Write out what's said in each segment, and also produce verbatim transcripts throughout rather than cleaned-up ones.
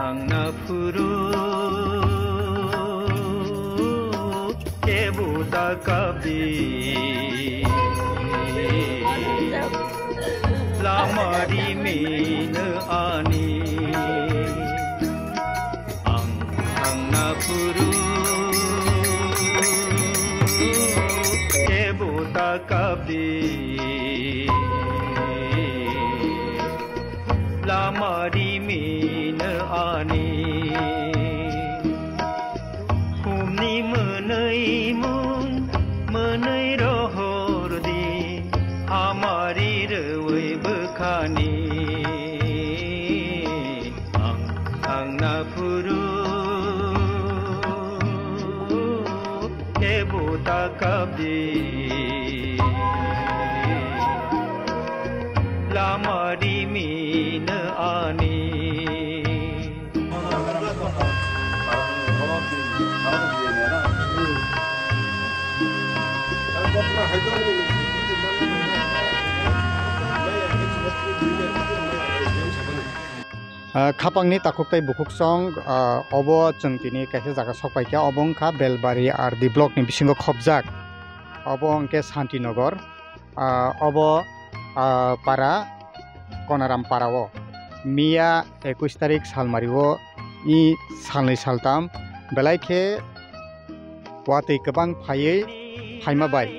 Ang naphuru kebo ta kabi. Lama rimino ani. Ang, ang naphuru kebo ta kabi. Lama rimino ani. Humni mwnwi mung mwnwi rohor di, amari rwi bwkhani. Ang, ang naphuru kebo ta kabi. Lama rimino ani. Ah, khapangni takhuk tei bukhuksong, ah, obo chwng tini kaisa jaga sok paikha, obo wngkha Belbari R D block ni bisingo khopjak, obo hwnkhe Santinagar, ah, obo, ah, para Konaram para o miya ekush tarik salmari o i salnwi saltam belai khe watwi kwbang phaiwi phaima bai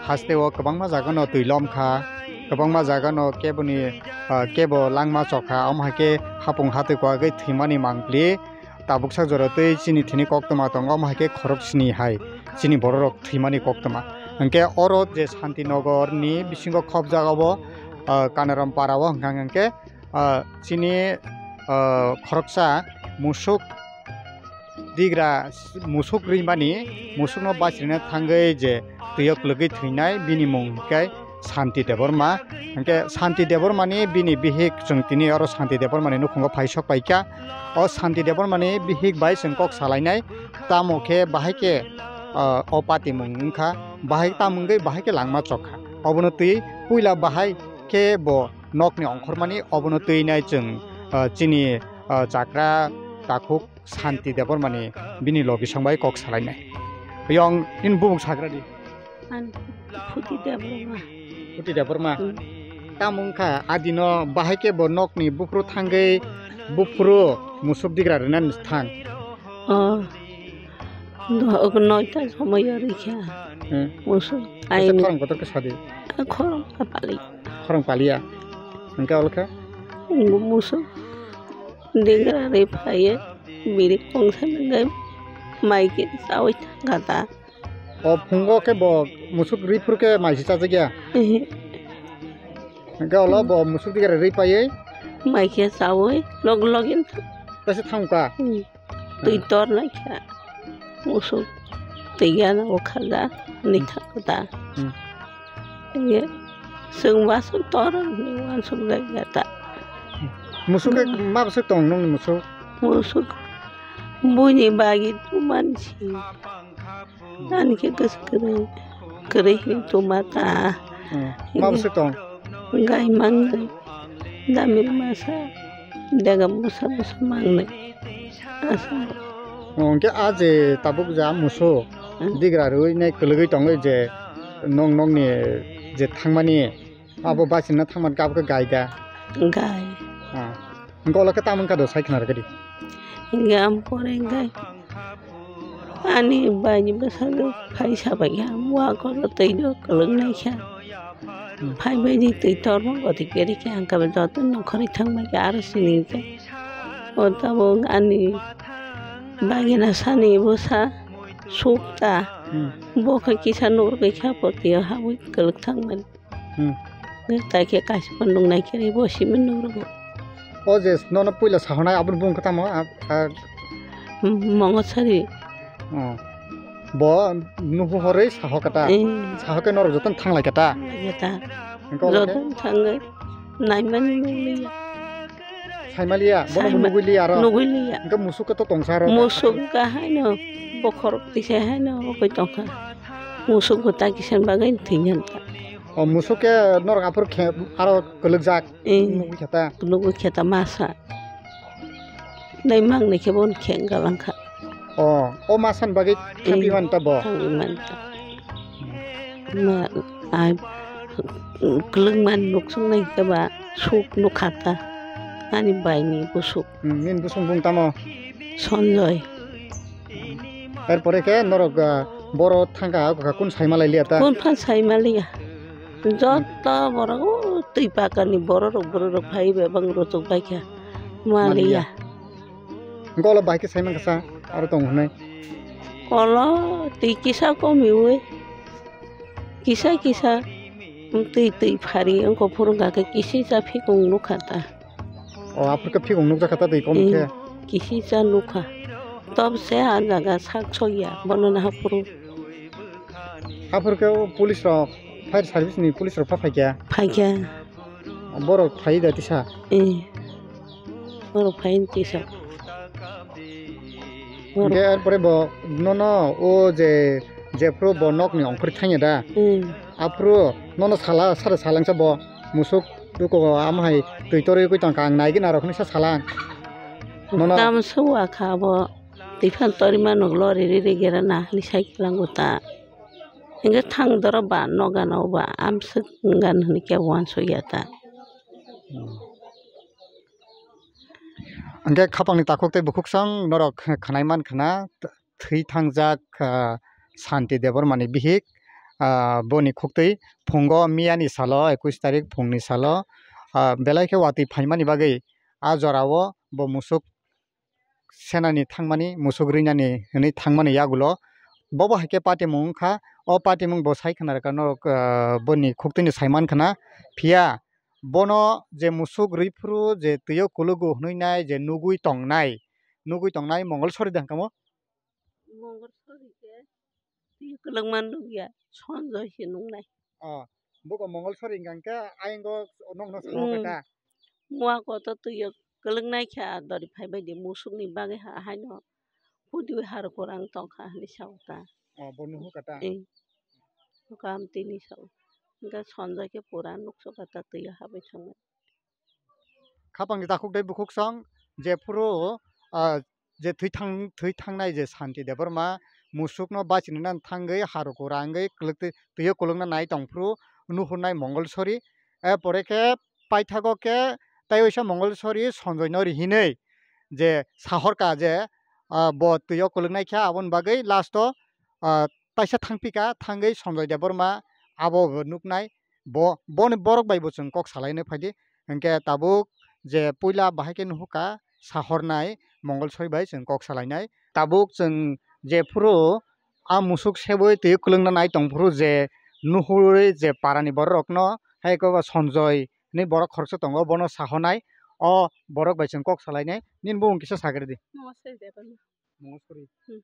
haste o kwbangma jaga no twi lom kha, kwbangma jaga no keboni, ah, kebo langma chokha, omo hai khe hapung hatwi kwagwi thwimani mangpli. Tabuksa jora twi chini thini koktwma tongo, omo hai khe khorok sini hai chini bororok thwimani koktwma. Hwnkhe oro je Santinagar ni bisingo khopjak obo, ah, Kanaram para o hwnkha hwnkhe, ah, chini, ah, khoroksa musuk digra, musuk rimani, musukno bachirina thangwi je twi o kwlwgwi thwinai, bini mung hwnkhe Santi Debbarma. Hwnkhe Santi Debbarmani bini bihik chwng tini oro Santi Debbarmani nukhungo phai sok paikha. O Santi Debbarmani bihik bai chwng kok salainai, tamo khe bahai khe, ah, o patimung wngkha, bahai tamo wngwi bahai khe langma chokha. Obono twi puila bahai khe bo nokni ongkhormani, obono twi nai chwng, ah, chini, ah, chakra takhuk Santi Debbarmani bini logi song bai kok salainai. Yong in bumung sagra di. An Phuti Debbarma. Phuti Debbarma. Hmm. Tamo wngkha adino bahai khe bo nokni buphuru thangwi buphuru musuk digra rwna thang. Oh. Noita somoi rwkha. Hmm. Musuk. Kaisa aini. Khorang kotor khe sadi. Khorang pali. Khorang paliya. Hwnkhe olo khe? Musuk. Digra rwi phaiwi. Biri kongsa nangwi mai khe chawi thangkha ta. O phungo khe bo musuk rwi phuru khe mai se chajak ya? Ehe. Hwnkhe olo bo musuk digra rwi paiwi? Mai khe chawi log login. Kaisa thangkha? Hmm. Twi tornai khe musuk twi gana o khaja ni thangkha ta. Hmm. Ye, chwng wasuk tor ni wansuk jagya ta. Musuk khe ma bwswk tong nungni musuk? Musuk buini bagwi tuman si. Ani khe kwswk kwrwi, kwrwi hin tuma ta. Hmm. Ma bwswk tong? Gai mangnai. Damil masa. Dega busa busa mangnai. Asa. Oh, hwnkhe a je tabuk ja musuk, hmm, digra rwui nai kwlwgwi tongwi je nong nokni je thangmani, hmm, abo bachina thangmani khe abo khe gai da? Gai. Ah. Hwnkhe olo khe tamo wngkha do sai khna rwgadi. Hwnkhe am pore gai. Ani baini bwsajwk phai sabaikha, mua kono twi no kwlwng naikha. Hmm. Phai baidi twi torma goti khe rikhe ang khe joto nongkhorwi thangbaikha aro sini khe. O tabuk ani bagina sani bwsa sukta. Hmm. Bo khe kisa nukrwkha poti o habwi kwlwk thangmani. Hmm. Nung tai khe kaisa phano nung nai khe bo simi nung rwgo. O je nono puila sahonai aboni bumung khe tamo? A, a. Mongosari. Oh. Bo nuhu horwi saho kata. Eh. Saho khe norok jotono thanglai kata. Thanglai kata. Hwnkhe olo khe? Jotono thangwi naimani nukliya. Saimaliya, bono bo saima-, nugwi liya aro. Nugwi liya. Hwnkhe musuk khe to tongsa aro. Musuk khe haino bokhorok tisa haino ugwi tongkha. Musuk bo ta kisa bagwi thwinani ta. O musuk khe norok aphuru khe aro kwlwkjak. Eh. Nugwi khe ta. Nugwi khe ta masa. Nai mang ni khe bo khe wng galang kha. O, o ma san bagwi thangwi man ta bo? Thangwi man ta. Ma, ai, kwlwng man nuk sung nai khe ba suk nuk kha ta. Ani bai ni busuk. Hmm, nini busuk bung tamo? Sonjoy. Er pore khe norok, ah, boro thangka kha kun sai malai liya ta? Kun phan sai maliya. Joto borok o twi pakani borok rok borok rok phai bebak rochok bai kha. Maliya. Maliya. Golo bai khe sai man kha sa aro tong hwnwi. Kolo twi kisa komiwi. Kisa kisa twi twi phari wngkha phuru hwnkha khe kisi cha phikung nukha ta. O, aphuru khe phikung nukjakha ta twi kom khe? Kisi cha nukha. Tob se a jaga sak sokya bono naha phuru. Aphuru khe o police rok, fire service ni police rok pha phaikya? Phaikya. Borok phai da tisa? Eh. Borok phai tisa. Borok. Hingke er pore bo nono o je, jephuru bo nokni ongkhorwi thangya da? Hmm. Aphuru nono sala, sara salangsa bo musuk duko amo hai twi torwi tongkha ang naigwna rok hinwi sa salang. Nono. Tamo se wa kha bo twi phan torima nok lori riri gera na hinwi sai klango ta. Hingke thang doro ba noga no ba amswk gan hinwi khe uansukya ta. Hmm. Hingke khapangni takhuk tei bukhuksong norok khnai man khna, thwi thangjak, ah, Santi Debbarmani bihik, ah, boni khuktwi phungo miyani salo, ekush tarik phungni salo, ah, belai khe watwi phaimani bagwi a jorao bo musuk senani thangmani, musuk rinani hwnwi thangmani yagulo. Bobo hai khe patimung wngkha, o patimung bo sai khna rwkha norok, ah, boni khuktwini sai man khna. Phiya bono je musuk rwi phuru je twio kulugo hwnwi nai je nugui tongnai, nugui tongnai Mongol Sori da hwnkha mo? Mongol Sori khe twi kwlwngma nukya, Sonjoy se nuknai. O, buko Mongol Sori hwnkha khe ayang o nokno sao khe ta? Mua koto twio kwlwngnai khe a dori phai bai di musukni bagwi ha haino hudi harok kwrang tongkha hinwi sao ta. O, bo nuhu kha ta? Ei. Buko amtwini sao. Hwnkhe Sonjoy khe pura nukso kha ta twio habwi thangmani. Khapangni takhuk tei bukhuksong jephuru, ah, je thwi thang-, thwi thangnai je Santi Debbarma musukno bachini nani thangwi harok kwrangwi kwlwktwi twio kwlwngna nai tongphuru nuhurnai Mongol Sori. Er pore khe paithago khe tei waisa Mongol Sori Sonjoy no rihinwi je sahorka je, ah, bo twio kwlwngnai khe aboni bagwi last o, ah, taisa thangpika, thangwi Sonjoy Debbarma abo bo nuknai, bo, boni borok bai bo chwng kok salaina phaidi. Hinkhe tabuk je puila bahai khe nuhukha sahornai Mongol Sori bai chwng kok salainai. Tabuk chwng jephuru a musuk sebwi twi kwlwngna nai tongphuru je nuhurwi je parani borok rokno hai eko ba Sonjoy hinwi borok khoroksa tongo, bono sahornai, o borok bai chwng kok salainai. Nini bumung kisa sagri di. Mongol Sori. Hmm.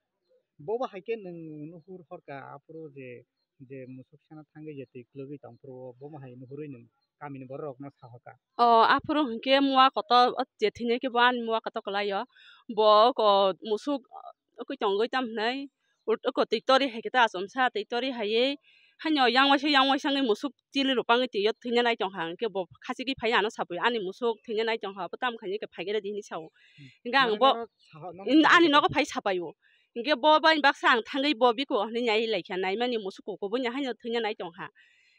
Bo ba hai khe nwng nuhur horka aphuru je, je musuk sana thangwi je twi kwlwgwi tongphuru bo ma hai nuhurwi nwng kamini borok rokno sahorka. O aphuru hinkhe mua kotor o je thwinai khe bo ani mua kotor kwlaio. Bo oko musuk, o khe tongwi tam hinai. Ot-, oko twi tori hai khe ta achomsa twi tori haiwi haino yang waisa yang waisa wngwi musuk chili rw pangwi twi o thwina nai tongkha, hinkhe bo khachigwi phai ano sapui ani musuk thwina nai tongkha, bo tamo khainwi khe phai khe rw di hinwi sao. Hmm. Hinkhe ang bo, nono saha-, nono in-, saha ani nogo phai sapaio. Hinkhe bo bai baksa ang thangwi bo biko hinwi nai laikha, naimani musuk koko bo haino thwina nai tongkha.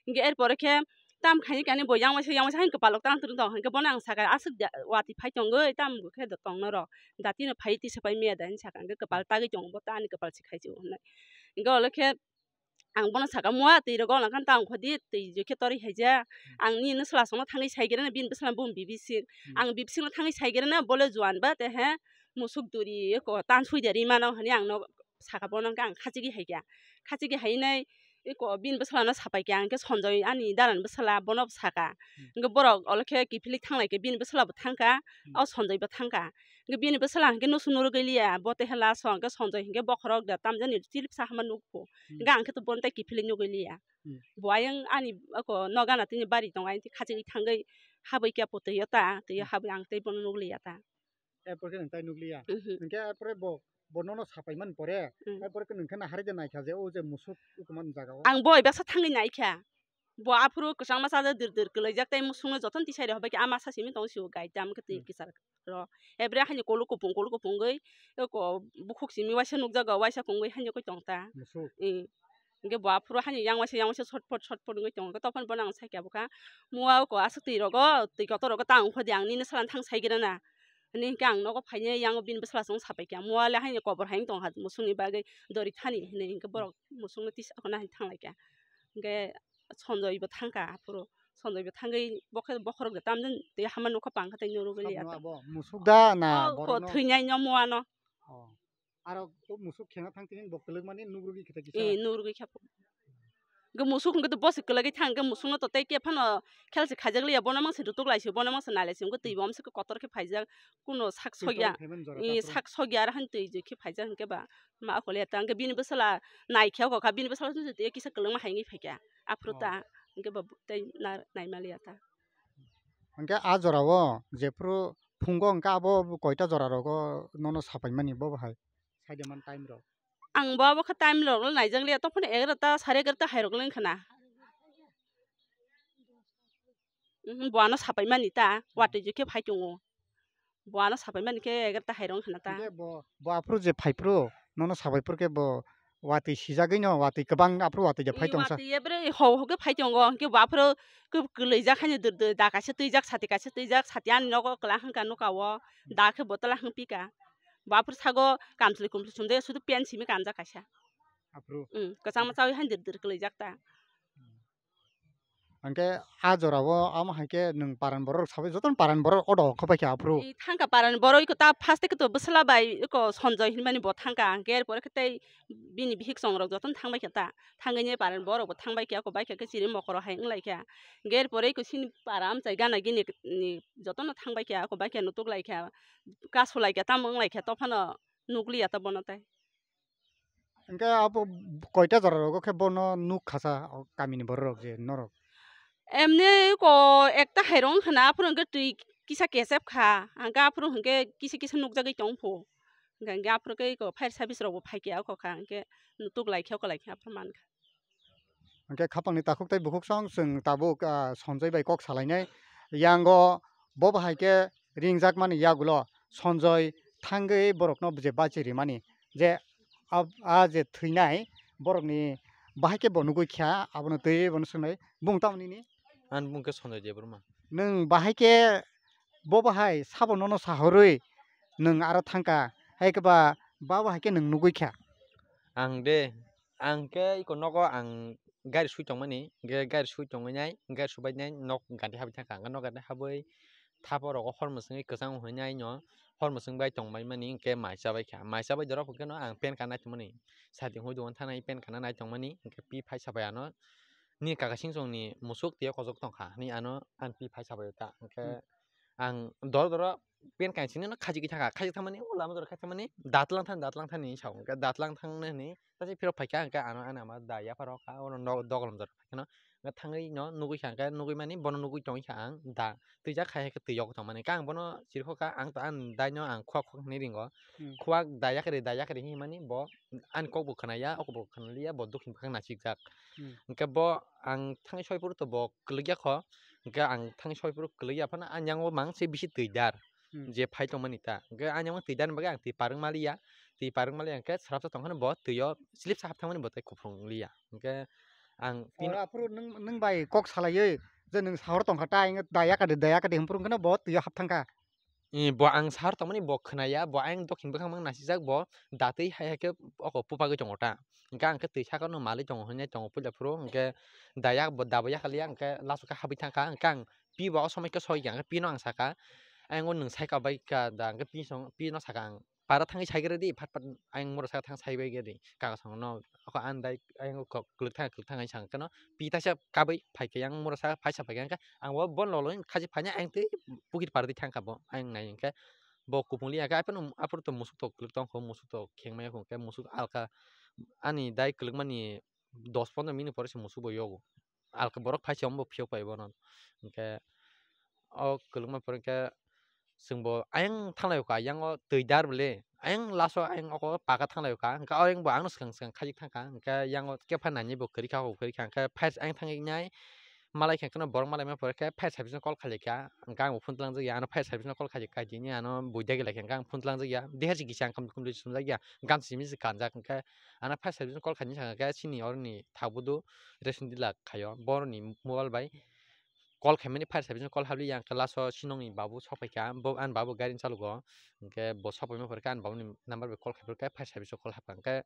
Hinkhe er pore khe tam khainwi khe ani bo yang waisa yang waisa haino kwpalo tang tung tong, hinkhe bono ang sakha aswk da watwi phai tongwi tamo khe da tongno rw, datino phai tisa pai maya da hinwi sakha, hinkhe kwpal tagwi tongo bo ta ani kwpal se khai se o hinwi. Hinkhe olo khe ang bono saka, "Mua twi rogo nang khan ta ongkho di, twi jui khe tori hai ja. Ang nini bwsla songno thangwi sai khe rwna, bini bwsla bumung bibising. Hmm. Ang bibisingno thangwi sai khe rwna, bole juan ba te he musuk duri eko tan sui de ri mano," hinwi ang no saka, bono hwnkhe ang khachigwi hai kha. Khachigwi hai nai eko bini bwsla no sapai khe, ang khe Sonjoi ani dalan bwsla bono saka. Hmm. Hwnkhe borok olo khe kiphilwi thanglai khe bini bwsla bo thangkha, hmm, o Sonjoi bo thangkha. Hwnkhe bini bwsala hwnkhe nusu nurugwi liya, bo tehe last o hwnkhe Sonjoi hwnkhe bokhorok da tamjani chilipsa hama nukphu. Hmm. Hwnkhe ang khe to bono tei kiphilwi nugwi liya. Hmm. Bo ayang ani oko nogana tini bari tongo, ayang khachigwi thangwi habwi khe putwi o ta, twi o, hmm, habwi ang tei bono nukliya ta. Erpore khe nwng tai nukliya. Mhm. Hwnkhe erpore bo, bo nono sapai man pore, hmm, erpore khe nwng khe nahari de naikha je o je musuk ukuma ni jaga o. Ang boi baksa thangwi naikha. Bo aphuru kwchangma chajak dir dir kwlaijak, tei musungno jotono tisai rw hobai khe ama sa simi tong sio gai tam khe twi Hmm. kichar rw. Ebre haino kolok kupung kolok kupung oi eko bukhuk simi waisa nukjago, waisa kongoi haino koi tong ta. Musuk. Eh. Hingke bo aphuru haino yang waisa yang waisa sotpot sotpot wngoi tongo. Tokphano bono ang sakya bwkha, mua oko aswk twi rogo, twi kotor rogo ta wngkha di, ang nini sala thang sai gira na. Hini hingke ang nogo phainai yang bini bwsala chwng sapai kha, mua le haino kobor hai wng tong kha musungni bagwi dori thani hinui hingke borok musungno tisa khwna hai thang lai kha. Hingke Sonjoi bo thang kha aphuru, Sonjoi bo thangwi bokhe bokhorok da tamjani twi hama nukha pang kha tei norogwi Sab liya no ta. Abo musuk da na Oh, borok ko no? Thwinai no mua no. Oh. Aro to musuk khena thang tini bo kwlwk mani nugrugwi khita kisa. Eh, nugrugwi kha. Ge musuk hwnkhe to bosi kwlwgwi thang, ge musuk no to tei khe phano khel se khaijak liya, bono mangse rutuk lai se, bono mangse nai lai se, hwnkhe twi bo amse kotor khe phaijak, kuno sak Twi sogya. Tong phaimani jora Eh, ta phuru. Sak sogya aro han twi je khe phaijak hwnkhe ba ma kole ta, hwnkhe bini bwsala nai khe kha, bini bwsala twi kisa kwlwngma hai wngwi phaikha. Aphuru Oh. Ta, hwnkhe ba tei na-, naima liya ta. Hwnkhe a jora o jephuru phungo hwnkhe abo koita jora rogo nono sapai mani bo bahai? Saideman time rok. Ang bo abo khe time rok naijak liya, tokphano egarota, sare egarota hai rok le wngkha na. Mhm, bo ano sapai mani ta, Hmm. Watwi jikhe phai tongo. Bo ano sapai mani khe egarota hai rok wngkha na ta. Hwnkhe bo, bo aphuru je phai phuru, nono sapai phuru khe bo watwi sijagwi no, watwi kwbang aphuru watwi je phai Ee, tongsa. Watwi ebre ho ho khe phai tongo, hwnkhe bo aphuru kw-, kwlwijak haino dwr dwr, da kaisa twijak, sati kaisa twijak, sati ani nogo kwlak wngkha nuka o, da khe bo twla wngpika. Bo aphuru sago kamchwlwi kumchwlwi sumde, sudu pant simi kanjak kaisa. Aphuru? Mm, kwchangma chawi han dir dir kwlwijak ta. Hwnkhe a jora o amo hai khe nwng paran borok rok sabai, jotono paran borok odo kho bai khe aphuru. I thangka paran borok iko ta first khe to bwsla bai iko Sonjoi hinmani bo thangka, hwnkhe er pore khe tei bini bihik chong rok jotono thang bai khe ta. Thangwi paran borok bo thang bai khe, ako bai khe khe chiri mokoro hai wng lai kha. Hwnkhe er pore iko chini para amchai gana gini ni jotono thang bai khe, ako bai khe nutuk lai kha. Kasu lai kha, tamo wng lai kha, to phano nukliya ta bono tai. Hwnkhe abo koita jora rogo khe bono nuk kha sa o kamini borok rok je norok? Emni ko ekta hai rok wng kha na, aphuru hwnkhe twi kisa kechep kha, hwnkhe aphuru hwnkhe kisa kisa nukjagwi tong phu. Hwnkhe aphuru khe iko fire service rok bo phai khe, o kha hwnkhe nutuk lai khe, o kha lai khe aphuru man kha. Hwnkhe khapangni takhuk tei bukhuk song chwng tabuk, ah, Sonjoi bai kok salainai. Yango bo bahai khe ringjakmani yagulo Sonjoi thangwi borokno je bachi rimani je ab-, a je thwinai borokni bahai khe bo nugwi kha, abono twi bono swngnai. Bung tamo nini? Ani bung khe Sonjoi Debbarma. Nwng bahai khe bo bahai sabo nono sahorwi nwng aro thangkha, hai khe ba ba bahai khe nwng nugwi kha? Ang de, ang khe iko nogo ang gari sui tongmani, hwnkhe gari sui tongwi nai, gari subai nai nok gari habwi thangkha, hwnkhe nok gari habwi thapo rogo hor mwswngwi kwchang hwnwi nai no hor mwswng bai tongbai mani, hwnkhe mai chabai kha, mai chabai dorop hwnkhe no ang pant kana nai tongmani, sati hwnwi dogan thanai pant kana nai tongmani, hwnkhe pi phai sabai ano nini kaka singchong ni musuk tei o kojok tongkha hinwi ano ang pi phai sabai ta, hwnkhe Hmm. Ang doro doro pant kaisini no khajigwi thangkha, khajik thangmani o lama jora khai thangmani datlang thani datlang thani hinwi sao, hwnkhe datlang thangna hinwi tasi phirok phaikha, hwnkhe ano ani ama da yapharo kha, oro no dogolom jora phaikheno, hwnkhe thangwi no nugwi kha, hwnkhe nugwi mani bono nugwi tongwi kha ang da twijak hai hai khe twi yokgwi tongmani, hwnkhe ang bono chirikhokha, ang to ani dai no ang khuak khuak hinwi ringo, Hmm. Khuak da yakari da yakari hinmani bo ani kok bo khwnaya, o kok bo khwnaliya, bo dukhi bwkhak nasikjak. Hmm. Hwnkhe bo ang thangwi soi phuru to bo kwlwkya kho, hwnkhe ang thangwi soi phuru kwlwkya phano ani yango mang se bisi twi dar. Hmm. Je phai tongmani ta. Hwnkhe ani yango twi dar ni bagwi ang twi parwng maliya, twi parwng maliya hwnkhe swrapsa tong phano bo twi o slip sa hap thangmani bo tei kuphung liya. Hwnkhe ang pino Oro aphuru nwng, nwng bai kok salaiwi je nwng sahor tongkha ta, da yakadi, da yakadi hwnphuru hwnkhe no bo twi o hap thangkha. Eh, bo ang sar tongmani bo khwnaya, bo ayang dokhing bwkhang mang nasijak, bo datwi hai hai khe oko pupagwi tongo ta. Hwnkhe ang khe twi sakano malwi tongo hwnwi tongo puila phuru, hwnkhe da yak bo dabo yakaliya, hwnkhe laso khe habwi thangkha, hwnkhe ang pi bo o somoi khe soi kha, hwnkhe pino ang sakha, ayang o nwng sai ka bai kha da, hwnkhe pi song, pino sakha ang, para thangwi sai khe rw di, phat phat ayang mura sakha thang sai bai khe di, kaka song no, oko ang dai ayang o kok kwlwk thang kwlwk thang hai sang kheno, pi taisa kabwi phai khe yang mura sa phaisa phai khe, hwnkhe ang bo, bo lolo khachi phaina ang twi pukir par di thang kha bo, ang nai hwnkhe bo kupung li ya khe, aphuru to musuk to kwlwk tong kho, musuk to kheng maya kho, hwnkhe musuk alka ani dai kwlwk mani dos pondro minute pore se musuk bo yogo, alka borok phai se omo bo phiyok pai bono, hwnkhe o kwlwkma pore khe chwng bo ayang thanglai kha, yang o twi dar bole, ayang last o ayang oko paka thanglai kha, hwnkhe ayang bo ang no swkang swkang khaijak thang kha, hwnkhe yang o kepha nani bo kwrwi kha, kwrwi kha, hwnkhe first ayang thangwi nai, malai khe kheno borok malai ma pore khe fire service no call khailai kha, hwnkhe ang bo phone twlang jak ya, ano fire service no call khailai kha, kaijini ano buidai lai khe hwnkhe ang phone twlang jak ya, deher se kisa ang kamli kumli sumjak ya, gam simi se kanjak, hwnkhe ano fire service no call khaini sakha khe chini oroni thabudu ration dealer khaio, boroni mobile bai call khaimani fire service no call habli yang khe last o sinongni babu sok phaikha, bo ani babu gari chalugo, hwnkhe bo sok paima pore khe ani babuni number bai call khai pore khe fire service o call habkha, hwnkhe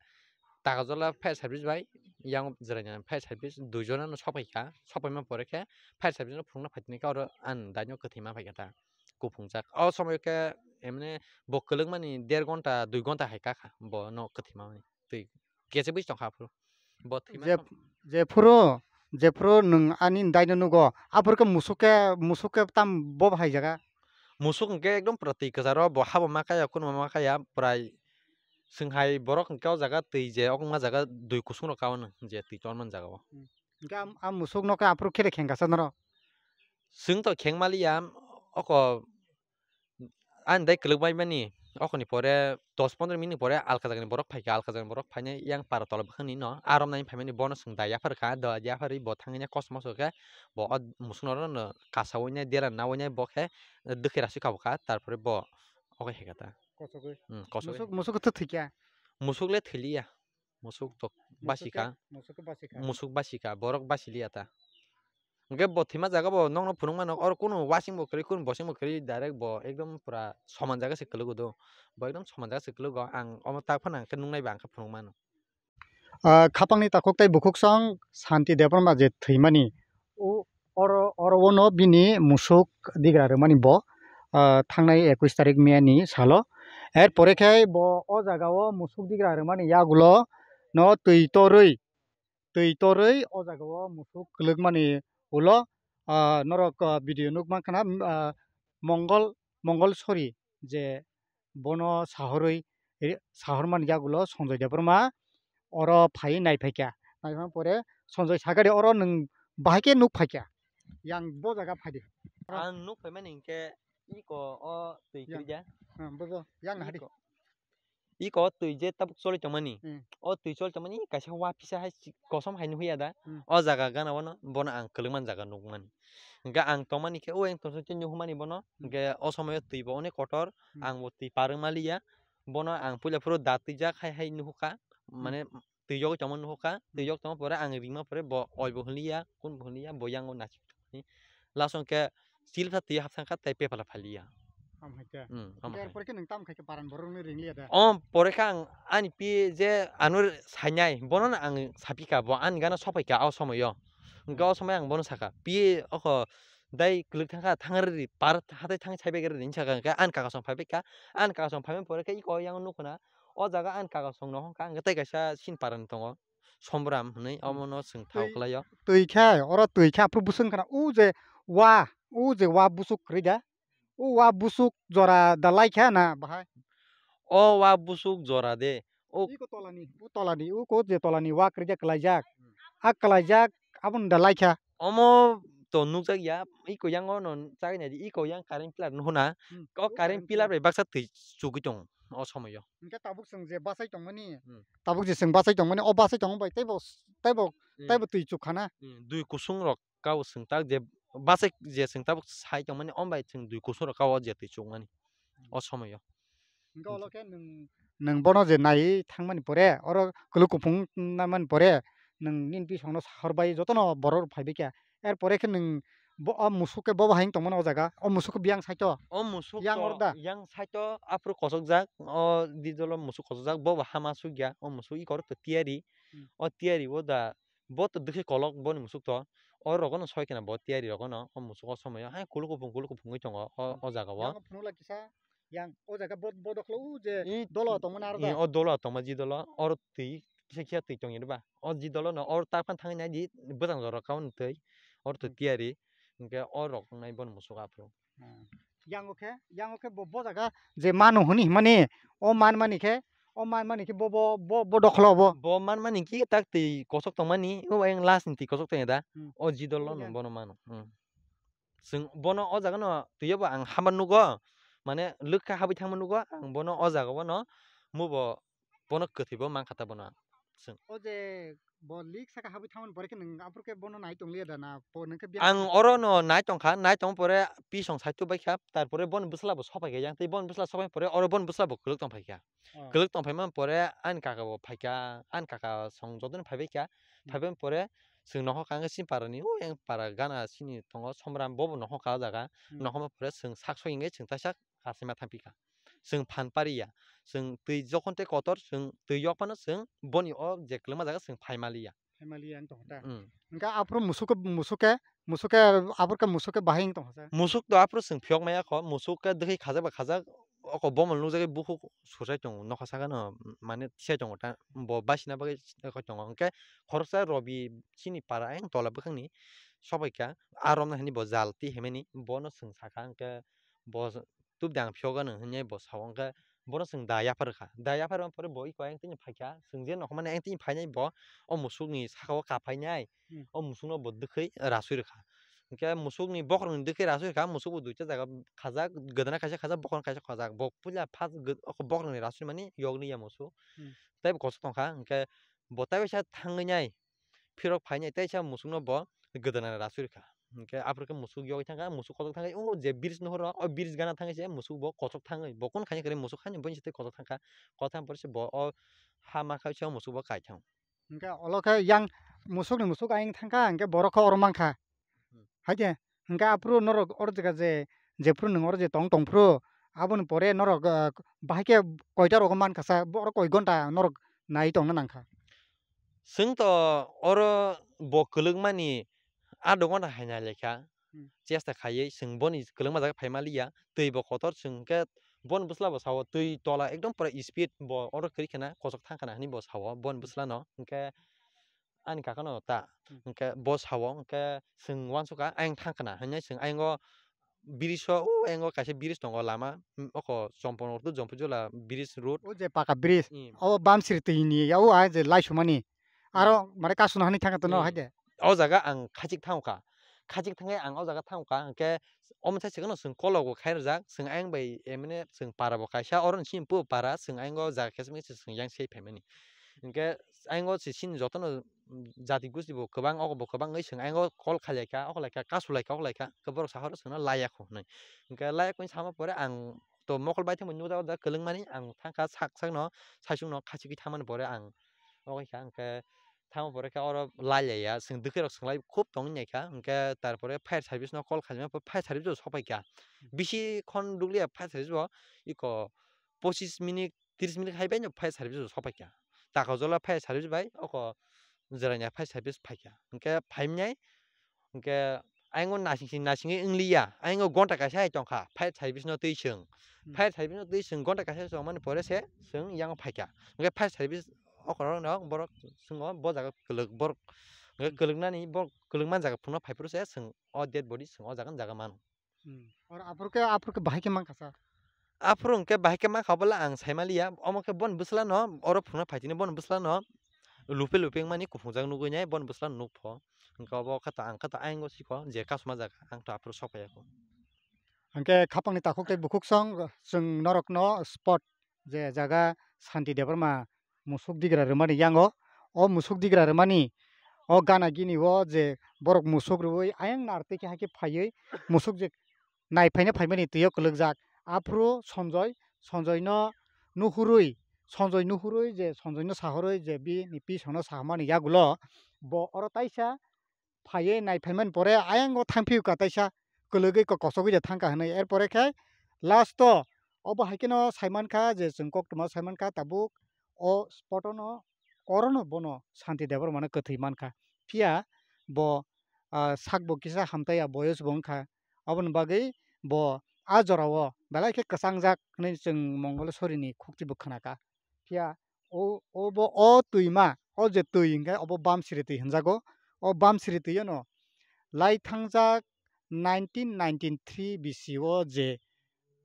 Takarjala fire service bai yang Jirania fire service dui jona no sok phaikha, sok paima pore khe fire service no phunukna phaitini khe oro ani daino kwthwi ma phaikha ta, kuphungjak. O somoyo khe emne bo kwlwkmani der ghonta dui ghonta hai kakha bo no kwthwi ma mani twi kechebwi tongkha aphuru. Bo thwima je, som- jephuru, jephuru nwng ani daino nugo, aphuru khe musuk khe, musuk khe tam bo bahai jaga? Musuk hwnkhe ekdom pura twi kwcharo, bo habo ma kaya, kunuma ma kaya, prai chwng hai borok hwnkhe o jaga twi je okma jaga dui kusung rok kao nw je twi chonmani jaga o. Hmm. Hwnkhe am, am musuk no khe aphuru khe de khengkha sa norok? Chwng to kheng maliya, oko ani dai kwlwk bai mani, okoni pore dos pondro minute ni pore alka jagani borok phaikha, alka jagani borok phainai yang para tola bwkhakni no, arom nai phaimani bono chwng da yapharkha, da yapharwi bo thangwi nai kosom moso khe bo o musuk norok no kasawi nai dera nawi nai bo khe dwkhwi raswi kha bwkha, tarpore bo okai hai kha ta. Kosogwi. Hmm, kosogwi. Musuk, musuk khe thwikha? Musuk le thwiliya. Musuk tok basi kha. Musuk khe basi kha. Musuk basi kha, borok basi liya ta. Hwnkhe bo thwima jaga bo nokno phunuk mano, oro kunu wasing bo kwrwi, kunu bosing bo kwrwi, direct bo ekdom pura soman jaga se kwlwgo do. Bo ekdom soman jaga se kwlwgo, ang omo tak phano ang khe nuknai ba ang khe phunuk mano. Ah, khapangni takhuk tei bukhuk song Santi Debbarma je thwimani, o, oro, oro ono bini musuk digra rwmani bo, ah, thangnai ekush tarik May ni salo. Er pore khe bo o jaga o musuk digra rwmani yagulo no twi torwi, twi torwi o jaga o musuk kwlwkmani ulo, ah, norok, ah, video nuk mankha na, ah, Mongol, Mongol Sori je bono sahorwi, eh, sahormani yagulo Sanjoy Debbarma oro phaiwi nai phaikha. Naiphang pore Sanjoy sakha de, "Oro nwng bahai khe nuk phaikha, yang bo jaga phai de." Ang nuk phaimani hinkhe iko o twi kwrwija. Hmm, bobo, yang nahadi. Iko, iko o twi je tabuk choli tongmani. Hmm. O twi choli tongmani kaisa wa pisa hai si-, kosom hai nukhuya da. Hmm. O jaga gana wano bono ang kwlwngmani jaga nukmani. Hwnkhe ang tongmani khe o yang tongsa tei nuhumani bono. Hmm. Hwnkhe o somoyo twi bo onek kotor, hmm, ang bo twi parwng maliya. Bono ang puila phuru da twijak hai hai nuhukha. Hmm. Mane twi yogwi tongma nuhukha. Hmm. Twi yog tongma pore ang ringma pore bo oi bo hwnliya, kun bo hwnliya, bo yango nachi. Last hwnkhe silsa twi hapsang kha tei pepala phaliya. Ham hai khe. Hmm, ham hai. Erpore khe nwng tam khai khe paran borok ni ringliya da? O pore khe ang ani pi je ano sainai, bono no ang sapikha, bo ani gana sopaikha o somoyo. Hwnkhe o somoyo ang bono sakha, "Pi oko dai kwlwk thangkha, thangri ri, par hatai thang saibai gari," hinwi sakha. Hwnkhe ani kaka song phaibaikha, ani kaka song phaimani pore khe iko yang nukhuna, o jaga ani kaka song no hwnkha, hwnkhe tei kaisa sin paran tongo, Sombram hwnwi, hmm, omono chwng thao twi, kwlaio. Twi khe, oro twi khe aphuru bwswk wngkha na, o je wa, o je wa busuk kwrwi da, o wa busuk jora da lai kha na bahai? O wa busuk jora de. O iko tolani, o tolani, o ko je tolani wa kwrwi da kwlaijak. Hmm. A kwlaijak, aboni da lai kha. Omo to nukjak ya, iko yang o no chagwi naidi, iko yang current pillar nuhuna. Hmm. O current pillar bai baksa twi chugwi tong o somoyo. Hwnkhe tabuk chwng je bachai tongmani, hmm, tabuk je chwng bachai tongmani, o bachai tongma bai teibo, teibo, hmm, teibo twi chukha na. Hmm, dui kusung rok kao chwng tak je bachai je chwng tabuk sai tongmani, o bai chwng dui kusung rok kao je twi chukmani. Hmm. O somoyo. Hwnkhe olo khe nwng, nwng bono je naiwi thangmani pore, oro kwlwk kuphung naimani pore, nwng nini bisongno sahor bai jotono borok rok phaibai kha. Er pore khe nwng bo, o musuk khe bobo hai wng tongmani o jaga, o musuk khe biyang side o. O musuk yang to, oro da? Yang side o aphuru kochokjak, o dijolo musuk kochokjak, bobo hama sukya, o musuk iko oro to tiyari, hmm, o tiyari o da, bo to dwkhe kolok boni musuk to, o rogo no soi kheno bo tiyari rogo no, o musuk o somoyo hai kuluk kuphung kuluk kuphung wngwi tongo o, hmm, o jaga o. Yang phunukla kisa, yang o jaga bo, bo dokhlo o je i, dolo tongmani aro i, da? O dolo tongma ji dolo, oro twi kisa kisa twi tongya ba. O ji dolo no oro ta phano thangwi nai di, bwsang jora kaun twi, oro twi, hmm, tiyari, hwnkhe o rok wngnai bono musuk aphuru. Hmm. Yango khe, yango khe bo, bo jaga je manu hwnwi himani, o man mani khe, o man mani khe bo, bo, bo, bo dokhlo bo. Bo man mani khe tak twi kosok tongmani, o yang last ni twi kosok tongya da, hmm, o ji dolo no bono mano. Hmm. Chwng bono o jaga no twiyo bo ang hama nugo, mane lwkha habwi thangma nugo, ang bono o jaga o no mubo bono kwthwi bo mankha ta bono. chwng. O je bo leak saka habwi thangmani pore khe nwng aphuru khe bono nai tong liya da na? Po nwng khe biya Ang oro no nai tong kha, nai tong pore pisong saitu bai kha, tarpore boni bwsla bo sopai kha yang, tei boni bwsla sopai pore oro boni bwsla bo kwlwk tong phai kha. Oh. Kwlwk tong phai man pore ani kaka bo phai kha, ani kaka song joto ni phai bai kha, Hmm. phai bai pore chwng nohor kha, ang khe chini para ni, o yang para gana chini tongo Somram, bo bo nohor kha o jaga, Hmm. nohor ma pore chwng sak soi hingke chwng taisa kasaima thang pi kha. Chwng phan pari ya. Chwng twi jokhon tei kotor, chwng twi yok phano chwng boni o je kwlwngma jaga chwng phai mali ya. Phai mali ya wng tong kha ta. Mm. Hwnkhe aphuru musuk khe, musuk khe, musuk khe, aphuru khe musuk khe bahai wng tong kha sa. Musuk to aphuru chwng phiyok maya kho, musuk khe dwkhwi khajak ba khajak, oko bomol nukjagwi bukhuk sursai tongo, nokha saka no, mane tisai tongo ta, bo basina bagwi eko tongo. Hwnkhe khoroksa Robi chini para ayang tola bwkhakni sobai kha, a romna hwnwi bo jal twi himani, bono chwng sakha, hwnkhe bo tubudi ang phiyok anw hwnwi bo sao, hwnkhe bono chwng da yaphar rwkha. Da yaphar rwma pore bo iko ayang tini phaikha, chwng je nokha mani ayang tini phainai bo o musukni saka o kaphainai, Hmm. o musukno bo dwkhwi rasui rwkha. Hwnkhe musukni bokhorokni dwkhwi rasui rwkha, musuk bo duita jaga khajak, gwdana kaisa khajak, bokhorok kaisa khajak. Bo puila first gw-, o bokhorokni rasui mani yokni ya musuk. Hmm. Tei bo kochok tongkha, hwnkhe bo tei waisa thangwi nai phirok phainai, teisa musukno bo gwdana rasui rwkha. Hwnkhe aphuru khe musuk yogwi thangkha, musuk kochok thangkha, o je bridge nuhoro, o bridge gana thangkhe se musuk bo kochok thangwi, bo kun khaina kwrwi musuk haino boini se tei kochok thangkha, kochok thang pore se bo o ha ma kha se o musuk bo kai thango. Hwnkhe olo khe yang musukni musuk ayang thangkha, hwnkhe borok khe oro mankha. Hmm. Hai khe, hwnkhe aphuru norok oro jaga je, jephuru nwng oro je tong tongphuru, aboni pore norok, ah, bahai khe koita rogo mankha sa, bo oro koi gonta norok nai tongna nangkha? Chwng to oro bo kwlwkmani adho ghonta hai nai laikha. Hmm. Chesta khaiwi chwng boni kwlwngma jaga phai maliya, twi bo kotor, chwng khe boni bwsla bo sao, twi tola ekdom pura speed bo oro kwrwi khena, kochok thang khana hwnwi bo sao boni bwsla no. Hwnkhe ani kaka no ta, Hmm. hwnkhe bo sao, hwnkhe chwng uansukha ayang thang khana hwnwi, chwng ayang o bridge o, o ayang o kaisa bridge tongo lama, oko Chomponok to Jompujola bridge road. O je paka bridge, Hmm. o Bamsiri twi ni ya o a je laisumani. Hmm. Aro mare kasuna hani thangkha tono Hmm. hai de. O jaga ang khachik thangkha. Khachik thangwi ang o jaga thangkha, hwnkhe omo sai chwngno chwng kologo khairwjak, chwng ayang bai emne chwng para bo kaisa, oro ni chini puo para, chwng ayang o jaga khe chwng yang sei phaimani. Hwnkhe ayang o se chini jotono jati gusti bo kwbang, oko bo kwbang wngwi chwng ayang o call khailaikha, oko laikha, kasu laikha, oko laikha, hwnkhe borok sahoro chwngno laiya kho hwnwi. Hwnkhe laiya kho sama pore ang to mokol bai thangma nukjak o jaga kwlwngmani, ang thangkha sak sakno, saichungno khachigwi thangmani pore ang obo kha, hwnkhe thangma pore khe oro lai lai ya, chwng dwkhwi rok chwng lai khub tongwi nai kha, hwnkhe tarpore fire service no call khaima pore fire service bo sopai kha. Bisi khon duglia fire service bo iko pochis minute, tris minute hai bai no fire service bo sopai kha. Takajolo fire service bai oko Jwraini fire service phai kha. Hwnkhe phai mwnai, hwnkhe ayang o nasing sing nasing wng liya, ayang o gonta kaisa hai tong kha, fire service no twi chwng. Hmm. Fire service no twi chwng gonta kaisa chwng mani pore se chwng yang phai kha. Hwnkhe fire service okorok no borok chwng o bo jaga kwlwk borok, hwnkhe Hmm. kwlwk nani borok kwlwk man jaga phunukna phai phuru se chwng o dead body chwng o jaga ni jaga mano. Hmm. Oro aphuru khe, aphuru khe bahai khe mankha sa? Aphuru hwnkhe bahai khe mankha bole ang sai maliya. Omo khe boni bwsla no oro phunukna phai tini boni bwsla no lupe lupe wngmani kuphungjak nugwi nai boni bwsla no nukpho. Hwnkhe obo khe to ang khe to ayang o sikho je kasuma jaga ang to aphuru sok phaiya kho. Hwnkhe khapangni takhuk tei bukhuk song chwng norokno spot je jaga Shanti Debbarma musuk digra rwmani yango. O musuk digra rwmani o gana gini o je borok musuk rwui ayang nartwi khe hakhe phaiwi musuk je nai phaina phaimani twi o kwlwkjak. Aphuru Sanjoy, Sanjoyno nuhurwi, Sanjoy nuhurwi je Sanjoyno sahorwi je bini pisongno sahamani yagulo bo oro taisa phaiwi nai phaimani pore ayang o thangphio ka taisa kwlwgwi ko-, kosogwi de thangkha hwnwi. Erpore khe last o obo hai kheno saimankha je chwng koktwma saimankha tabuk o spot o no orono bono Shanti Debbarma no kwthwi mankha. Phiya bo, ah, sak bo kisa hamtaiya boyos bo wngkha. Aboni bagwi bo a jorao belai khe kwchangjak hwnwi chwng Mongolesorini khukti bo khnakha. Phiya o, obo o twima, o je twi hinkhe obo Bamsiri twi hinjago. O Bamsiri twi no lai thangjak nineteen ninety-three B C o je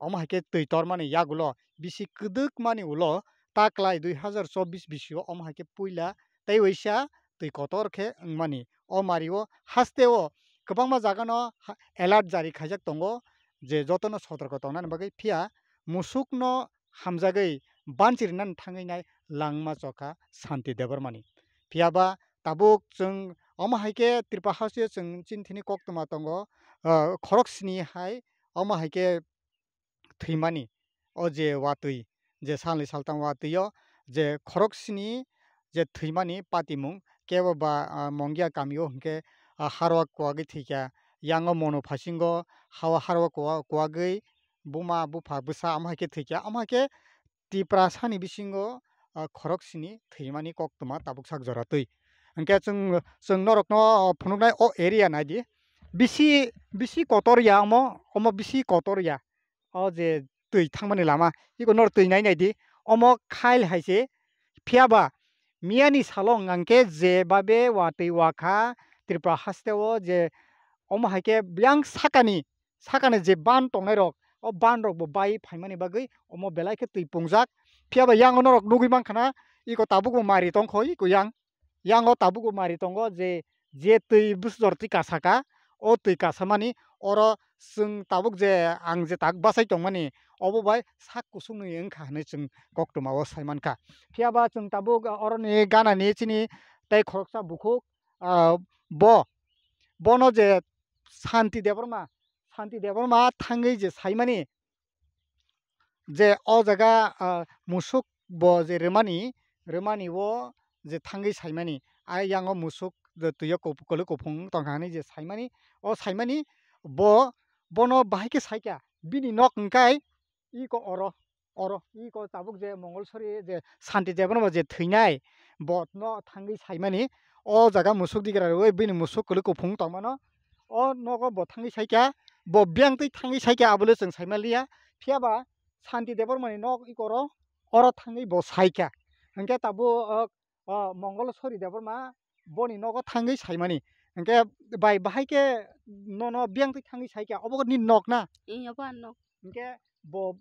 omo hai khe twi tormani yagulo bisi kwdwkmani ulo taklai dui hazar chobbish bisi o omo hai khe puila tei waisa twi kotor khe wngmani. O mari o haste o kwbangma jaga no ha-, alert jari khaijak tongo je jotono sotorko tongnani bagwi, phiya musuk no hamjagwi banchirinani thangwi nai langma chokha Santi Debbarmani. Phiya ba tabuk chwng omo hai khe Tripura hasteo chwng chini thini koktwma tongo, ah, khorok sini hai omo hai khe thwimani, o je watwi, je salni saltang watwi o je khorok sini je thwimani patimung kebo ba, ah, Mongia kami o hwnkhe, ah, harwa kuwagwi thwikha, yango mono phasingo hao harwa kuwa-, kuwagwi buma bupha bwsa omo hai khe thwikha, omo hai khe Tiprasani bisingo, ah, khorok sini thwimani koktwma tabuk sak jora twi. Hwnkhe chwng, chwng norokno phunuknai o area naidi. Bisi, bisi kotor ya omo, omo bisi kotor ya. O je twi thangmani lama, iko nor twi nai naidi. Omo khail hai se. Phiya ba miyani salo hwnkhe je babe watwi wakha Tripura hasteo je omo hai khe yang sakani sakani je ban tongnai rok, o ban rok bo bai phaimani bagwi omo belai khe twi pungjak. Phiya ba yango norok nugwi mankha na, iko tabuk bo mari tongkho iko yang, yango tabuk bo mari tongo je, je twi bwsajor twi kasa ka, o twi kasamani oro chwng tabuk je ang je tak bachai tongmani obo bai sak kusungni wngkha hinwi chwng koktwma o sai mankha. Phiya ba chwng tabuk oroni ganani chini tei khoroksa bukhuk, ah, bo, bono je Santi Debbarma, Santi Debbarma thangwi je saimani je o jaga, ah, musuk bo je rwmani, rwmani o je thangwi saimani, ayang o musuk je twi o kup-, kwlwi kuphung tongkha hinwi je saimani, o saimani bo, bono bahai khe saikha, bini nok hwnkhe iko oro, oro, iko tabuk je Mongolsori je Santi Debbarma je thwinai, bo no thangwi saimani, o jaga musuk digra rwi bini musuk kwlwi kuphung tongmano, o nogo bo thangwi saikha, bo biyang twi thangwi saikha, abole chwng saimaliya, phiya ba Santi Debbarmani nok iko oro, oro thangwi bo saikha, hwnkhe tabuk, o, o Mongolsori Debbarma boni nogo thangwi saimani. Hwnkhe bai bahai khe nono biyang twi thangwi saikha, obo nini nok na? Ee, obo ani nok. Hwnkhe bo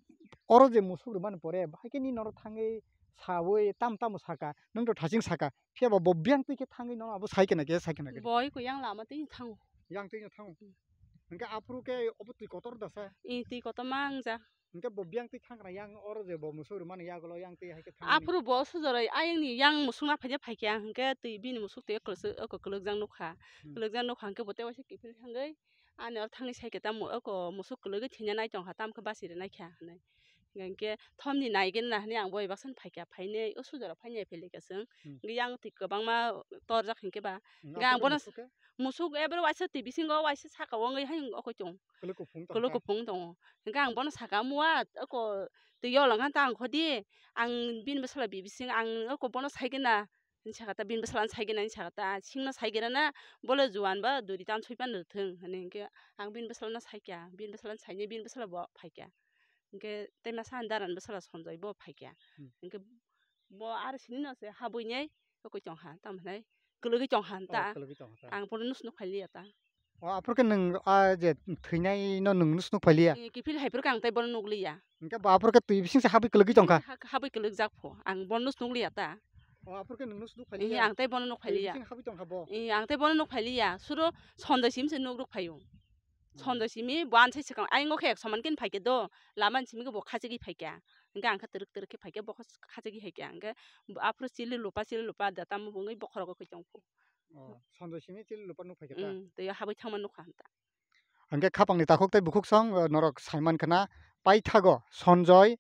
oro je musuk rwmani pore, bahai khe nini noro thangwi sawi tam tamo saka, nwng to thaching saka, phiya ba bo biyang twi khe thangwi nono abo saikhe na khe, saikhe na khe? Bo iko yang lama twi thango. Yang twi thango? Hmm. Hwnkhe aphuru khe obo twi kotor da sa? Ee, twi kotor ma wngja. Hwnkhe bo biyang twi thangkha yang oro je bo musuk rwmani yagulo yang twi hai khe thangmani. Aphuru bo sujoroi ayangni yang musuk na phaide phaikhe ang hwnkhe twi bini musuk twi kwlwkjak nukha. Hmm. Kwlwkjak nukha hwnkhe bo tei waisa kiphil thangwi ani oro thangwi saikhe tamo oko musuk kwlwgwi thwina nai tongkha tamokhe basi rwnaikha hinwi. Hwnkhe thomni naigwna hinwi ang bo bai baksa phaikha phainwi o sujorok phainai phailikha chwng. Hmm. Hwnkhe yang twi kwbangma torjak hwnkhe ba. Hmm, hwnkhe ang aphuru bono musuk khe? Musuk ebro waisa twi bisingo waisa saka o wngwi hai oko chwng. Kwlwi kuphung tongkha. Kwlwi kuphung tongo. Hwnkhe ang bono saka, "Mua, oko twi yolong kha ta ang khodi, ang bini bwsala bibising, ang oko bono saigwna," hinwi sakha ta, "Bini bwsala no saigwna," hinwi sakha ta, "Singno saigwna na, bole juan ba duri tan soi pan rwthwng," hinwi hwnkhe ang bini bwsala no saikha, bini bwsala no sainai bini bwsala bo phaikha. Hwnkhe tei masa ani dara ni bwsala Sonjoi bo phaikha. Hmm. Hwnkhe bo aro sini no se habwi nai, tokoi tong kha, tamo hinai kwlwgwi tong kha ta. Oh, kwlwgwi tong kha ta. Ang bono nus nuk phai liya ta. Oh, aphuru khe nwng, ah, je thwinai no nwng nus nuk phai liya? Eh, kiphil hai phuru khe ang tei bono nuk liya. Hwnkhe bo aphuru khe twi bising se habwi kwlwgwi tong kha? Ha-, habwi kwlwk jak pho. Ang bono nus nuk liya ta. Oh, aphuru khe nwng nus nuk phai liya? Eh, ang tei bono nuk phai liya. Twi bising habwi tong kha bo? Eh, ang tei bono nuk phai liya. Suro Sonjoi sim se nuk ruk phai o. Hmm. Sonjoi simi bo ansai swkang ayang o khe ek soman khe phai khe do. Lama ni simi khe bo khachigwi phai kha. Hwnkhe ang khe twrwk twrwk khe phai khe bo khachigwi hai kha. Hwnkhe aphuru chili lupa chili lupa da tamo bo wngwi bokhorok o khe tong pho. Oh, Sonjoi simi chili lupa nuk phai kha ta? Mm, tei habwi thangma nuk kha ta. Hwnkhe khapangni takhuk tei bukhuk song, uh, norok saiman khna paithago Sonjoi,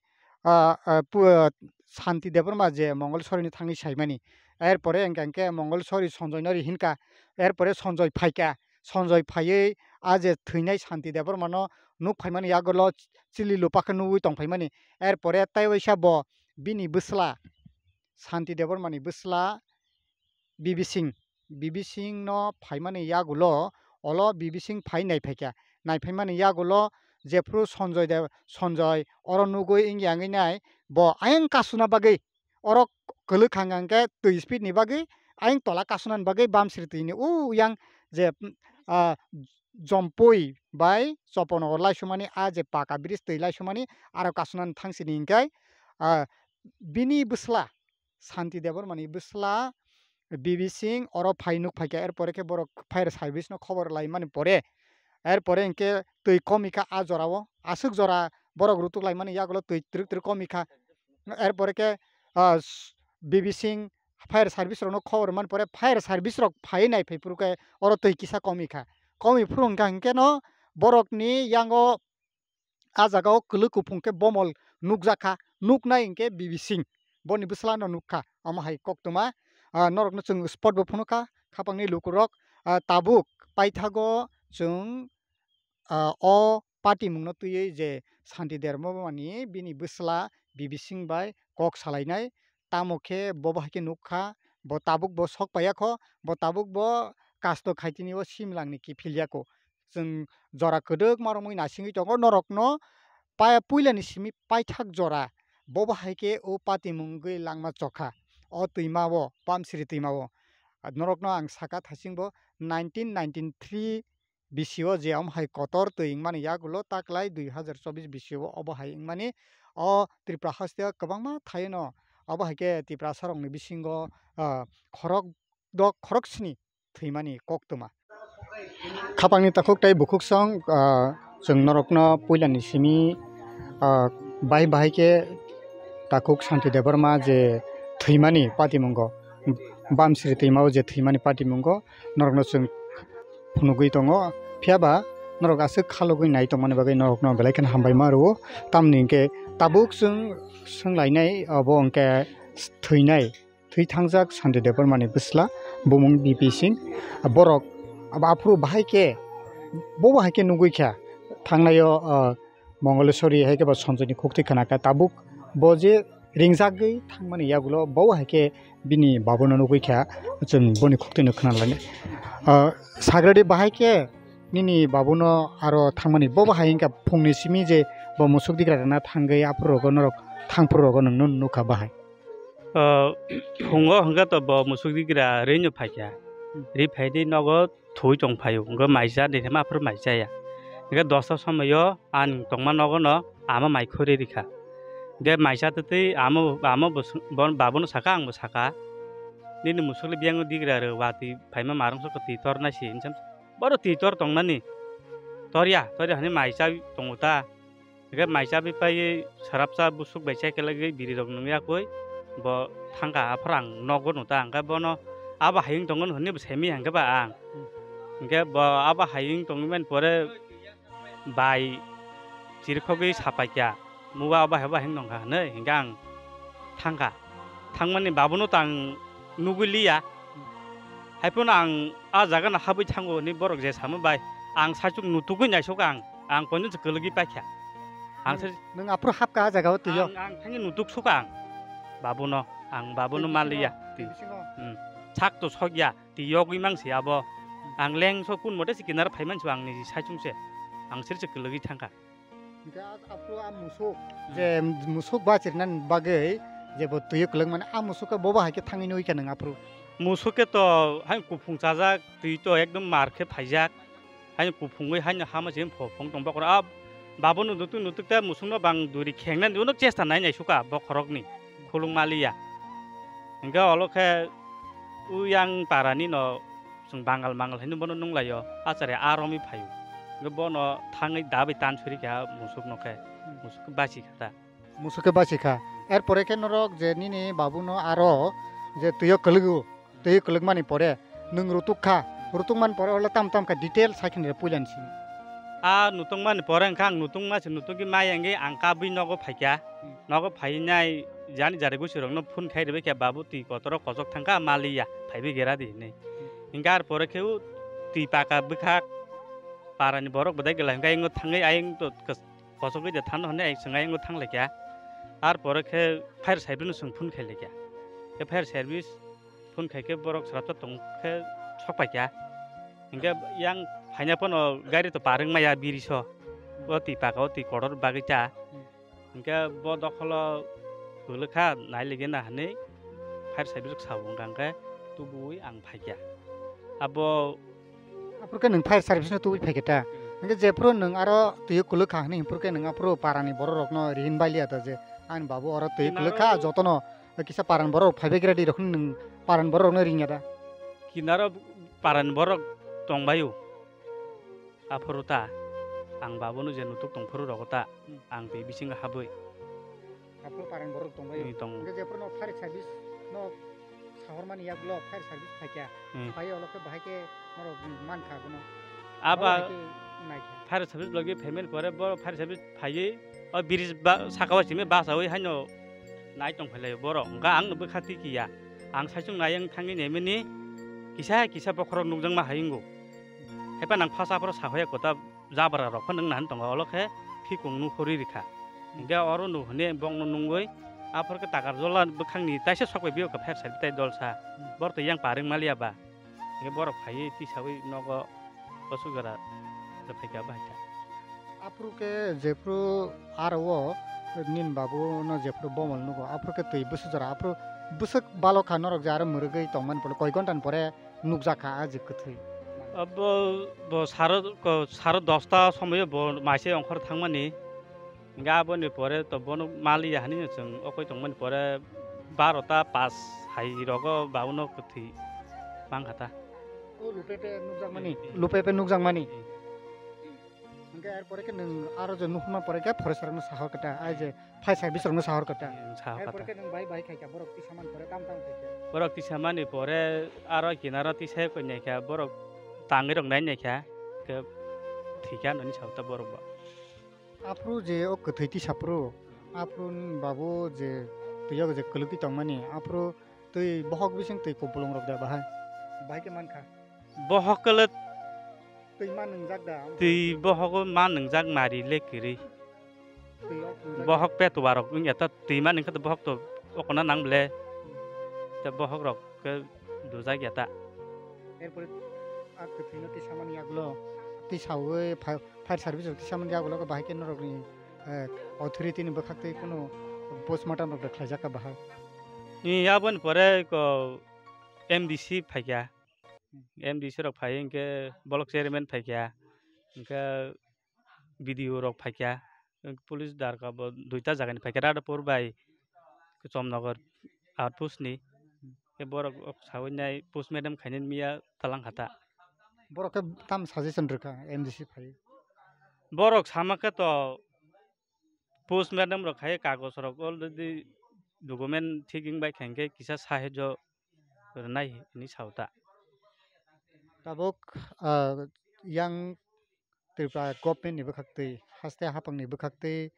uh, uh, pu-, uh, Santi Debbarma je Mongolsori ni thangwi saimani. Erpore hwnkhe, hwnkhe Mongolsori Sonjoi no ri hinkha. Erpore Sonjoi phaikha. Sonjoi phaiwi a je thwinai Santi Debbarma no nuk phaimani yagulo chili lupa khe nugwi tong phaimani. Erpore tei waisa bo bini bwsla Santi Debbarma ni bwsla Bibising, Bibising no phaimani yagulo, olo Bibising phai naiphaikha. Naiphaimani yagulo jephru Sonjoi de, Sonjoi oro nugwi wngya wngwi nai, bo ayang kasuna bagwi, oro kwlwk hang hang khe twi speed ni bagwi, ayang tola kasunani bagwi bamsri twi ni uyang je, ah, Jompui bai Chopon o laisumani a je paka bridge twi laisumani aro kasunani thangsini hwnkhe, ah, bini bwsla Santi Debbarmani bwsla Bibi Singh oro phai nuk phaikha, erpore khe borok fire service no khobor laimani pore, erpore hwnkhe twi komikha a jorao, aswk jora borok rutuk laimani yagulo twi twrwk twrwk komikha, erpore khe, ah, B B Singh fire service rokno khobor man pore fire service rok phai nai phai phuru khe oro twi kisa komi kha. Komi phuru hwnkha hwnkhe no borokni yango a jaga o kwlwi kuphung khe bomol nukjak kha, nuknai hwnkhe B B Singh boni bwsla no nuk kha, omo hai koktwma, ah, norok no chwng spot bo phunuk kha, khapang ni luku rok, ah, tabuk paithago chwng, ah, o patimung no twiwi je Shanti Debbarma ni bini bwsla B B Singh bai kok salainai, tamo khe bo bo hai khe nuk kha, bo tabuk bo sok paiya kho, bo tabuk bo kasto khaitini o simlang ni kiphil ya kho. Chwng jora kwdwkma romwi naisingwi tongo, norokno pa-, puilani simi paithak jora, bo bo hai khe o patimung wngwi langma chokha, o twima o, Bamsiri twima o. Norokno ang saka thasing bo nineteen ninety-three bisio je omo hai kotor twi wngmani yagulo taklai dui hazar chobbish bisio obo hai wngmani o Tripura haste o kwbangma thaino obo hai khe Tiprasa rokni bisingo, ah, khorok dok khorok sni thwimani koktwma. Khapangni takhuk tei bukhuksong, ah, chwng norokno puilani simi, ah, bahai bahai khe takhuk Shanti Debbarma je thwimani patimungo, Bamsiri twimao je thwimani patimungo norokno chwng phunugwi tongo. Phiya ba norok aswk khalogwi nai tongmani bagwi norokno belai kheno hambai ma rwo. Tamni hwnkhe tabuk chwng swnglainai obo hwnkhe thwinai. Thwi thangjak Shanti Debbarmani bwsla bumung B P Singh. Borok abo aphuru bahai khe, bo bahai khe nugwi kha thangnaio, ah, Mongoleshwari hai khe ba Sanjoyni khuktwi khna kha. Tabuk bo je ringjagwi thangmani yagulo bo bahai khe bini babuno nugwi kha, chwng boni khuktwino khna lainai. Ah, sagradi bahai khe nini babuno aro thangmani bo bahai wngkha phungni simi je bo musuk digra rwna thangwi aphuru rogo norok thangphuru rogo nwngno nukha bahai. O, phungo hwnkhe to bo musuk digra rino phaikha. Ri phaidi nogo thwi tong phaio. Hwnkhe maisa de ma aphuru maisa ya. Hwnkhe dosta somoio ani tongma nogo no ama mai khuri rikha. Hwnkhe maisa twtwi amo, amo bo sw-, bo, babuno saka, ang bo saka. Nini musuk le biyang digra rw watwi phaima marung soko twi torna si hinsam. Boro twi tor tongnani. Torya, torya hwnwi maisa tongo ta. Hingke mai chabi pai sarapsa busuk bai chai kelai biri rok nung yakui bo thangka aphuru ang nogo nota hingke bono abo hayung tongo hwnwi bo semi hingke ba ang hingke bo abo hayung tongwi mani pore bai chirikhogwi sapaikha muba abo hai bo hayung tongkha hwnwi hingke ang thangkha thangmani babono tang nugui liya. Haiphano ang a jaga no habwi thango hinwi borok je samo bai ang saichung nutugwi naisok ang, ang koinwi se kwlwgwi paikha. Ang se nwng aphuru hapkha a jaga o twi o? Ang, ang thangwi nutuk sukha ang babuno, ang babuno maliya. Twi bisingo? Hmm. Sak to sokya, twi yogwi mangsi abo. Ang lengso kun mote se kinaro phaimansi ang niji saichung se. Ang sir se kwlwgwi thangkha. Hingke a, aphuru a musuk, hmm, je musuk bachirnani bagwi je bo twi kwlwng mani, a musuk khe bobo hai khe thangwi nugwi kha nwng aphuru? Musuk khe to hai kuphung chajak, twi to ekdom mar khe phaijak. Hai kuphungwi haino hama se pho phung tong bokhorok. A babono nutuk nutuk ta musukno bang duri khengnani uno chesta nai nai suka bokhorokni khulung maliya. Hingke olo khe u yang parani no chwng bangal mangal hinwi bono nunglaio, achare a romwi phaio. Hwnkhe bono thangwi dabai tan suri kha musuk no khe, musuk khe basi kha ta. Musuk khe basi kha. Er pore khe norok je nini babuno aro je twi o kwlwgo, twi o kwlwkmani pore nwng rutuk kha. Rutuk mani pore olo tam tam kha detail sai khe nini puilani simi. A nutung mani pore wngkha ang nutung ma se nutung khe ma yang khe ang kabui nogo phaikha. Hmm. Nogo phainai jani jari gusi rokno phone khai ribai khe, "Babu, twi kotor o kochok thangkha, maliya, phaibai gera di," hinwi. Hingke ar pore khe o twi paka bwkhak parani borok bodai gela hingke ayang thangwi ayang to kos-, kochogwi de thangno hinwi ayang chwng ayang thanglaikha. Ar pore khe fire service no chwng phone khailaikha. Khe fire service phone khaikhe borok swrapsa tong khe sokpaikha. Hingke yang phaina phano gari to parwng maya biriso. O twi paka o twi kotor bagwi ta. Hingke bo dokholo kwlwkha nailigena hinwi fire service rok sao, hingka hingke tubuwi ang phaikha. Abo aphuru khe nwng fire service no tubui phaikha ta? Hmm. Hingke jephuru nwng aro twi o kwlwkha hinwi, hiphuru khe nwng aphuru parani borok rokno rihin bailiya ta je, "Ani babu oro twi o kwlwkha, jotono kisa parani borok rok phaibai gra di," rok hinwi nwng parani borok rokno ringya ta? Kinaro parani borok tongbaio. Aphuru ta, ang babono je nutuk tongphuru rogo ta, hmm, ang twi bisingo habwi. Aphuru parang borok tongbai. Twi tongo. Hingke jephuru no fire service no Ani yagulo fire service phaikha. Hmm. Phai olo khe bahai khe norok mankha bono. Abo Aba hai khe naikha. Fire service logi phaimani pore bo fire service phaiwi o bridge ba, saka o simi basawi haino nai tong phailai borok. Hwnkha ang no bwkha twi kiya. Ang saichung nai wng thangwi naimani kisa kisa bokhorok nukjakma hai wngo. Haiphano nang phasa aphoro sahoya kota jabra rok phano wngna hwn tongo, olo khe phikung nukhorwi rikha. Hwnkhe oro nuhuni bokno nungwi aphor khe Takarjola bwkhangni taisa sok bai biyo kha fire service tai dolsa. Hmm. Borok to yang parwng maliya ba. Hwnkhe borok phaiwi tisawi nogo bosuk jora rwphaikha bahai kha. Aphuru khe jephuru aro o nini babu no jephuru bomol nugo, aphuru khe twi bwswk jora, aphuru bwswk balok kha norok je aro mwrwgwi tongmani pore koi ghonta ni pore nukjak kha a je kwthwi. Abo bo saro ko, saro dosta somoyo bo maise ongkhor thangmani. Hingke aboni pore to bono maliya hinui no chwng okoi tongmani pore barota pas hai rogo babuno kwthwi mangkha ta. O lupepe nukjakmani, Hmm. lupepe nukjakmani. Hmm. Hingke er pore khe nwng aro je nuhuma pore khe forester rokno sahor khe ta, ai je fire service rokno sahor khe ta. Hmm, sahor khe ta. Er pore khe nwng bai bai khai kha, borok tisa man pore tam tam khai kha. Borok tisa mani pore aro kinaro tisa koi nai kha, borok tangwi rok nai nai kha, khe thwi kha noni sahor ta borok bo. Aphuru je o kwthwi tisa phuru, aphuru ni babu je twi o je kwlwkwi tongmani, aphuru twi bohok bising twi kupulung rok da bahai? Bahai khe mankha. Bohok kwlwk Twi ma nwngjak da? Twi bohok ma nwngjak mari le kwrwi. Twi o nwngjak. Bohok petwa rok wngya ta twi ma nungkha bohok to okona nang ble. Te bohok rok khe dujak ya ta. Erpore a kwthwino tisamani yagulo tisawi pha-, fire service rok tisamani yagulo bahai khe norokni, eh, authority ni bwkhak twi kunu postmortem rok khlaijak kha bahai. Ni aboni pore ko M D C phaikha. Hmm. M D C rok phai hinkhe block chairman phaikha. Hinkhe B D O rok phaikha, police darka bo duita jagani phaikha, Radhapur bai Chomnagar outpost ni. Khe borok sawi nai postmortem khainani miya talang kha ta. Borok khe tam suggestion rwkha M D C phai? Borok sama khe to postmortem rok khai kagoj rok already document thik wng bai kha hinkhe kisa sahajyo rwnai hinwi sao ta. Tabuk, ah, yang Tripura government ni bwkhak twi, haste haphang ni bwkhak twi,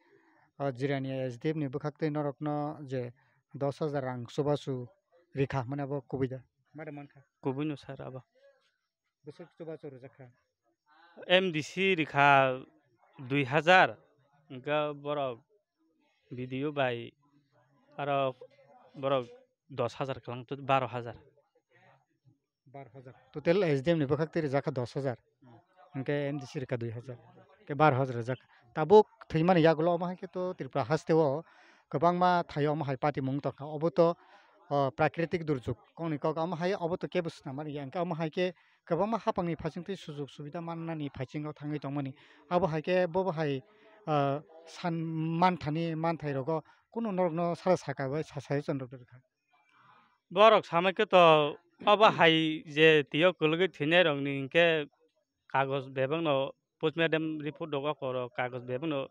ah, Jirania S D F ni bwkhak twi norokno je dos hajar rang chubachu rikha hwnmani abo kubui da? Mada mankha. Kubui no sir abo. Bwswk chubachu rwjakha? M D C rikha dui hajar, hwnkhe borok B D O bai aro borok dos hajar kwlang, baro hajar. Baro hajar. Total S D M ni bwkhak twi rijak kha dos hajar. Hmm. Hwnkhe M D C rikha dui hajar. Hwnkhe baro hajar rijak. Tabuk thwimani yagulo omo hai khe to Tripura haste o kwbangma thaio omo hai patimung tongkha. Obo to, o, prakritik durjog. Kokni kok omo hai obo to kebo swnamani ya. Hwnkhe omo hai khe kwbangma haphangni phaisingtwi sujog subida mannani phaisingo thangwi tongmani. Abo hai khe bobo hai, o, san manthani manthai rogo kunu norokno sara saka bai sasayo chwng rwkha. Borok samai khe to obo hai je twi o kwlwgwi thwinai rokni hinkhe kagoj bebakno postmortem report rok oko rok kagoj bebakno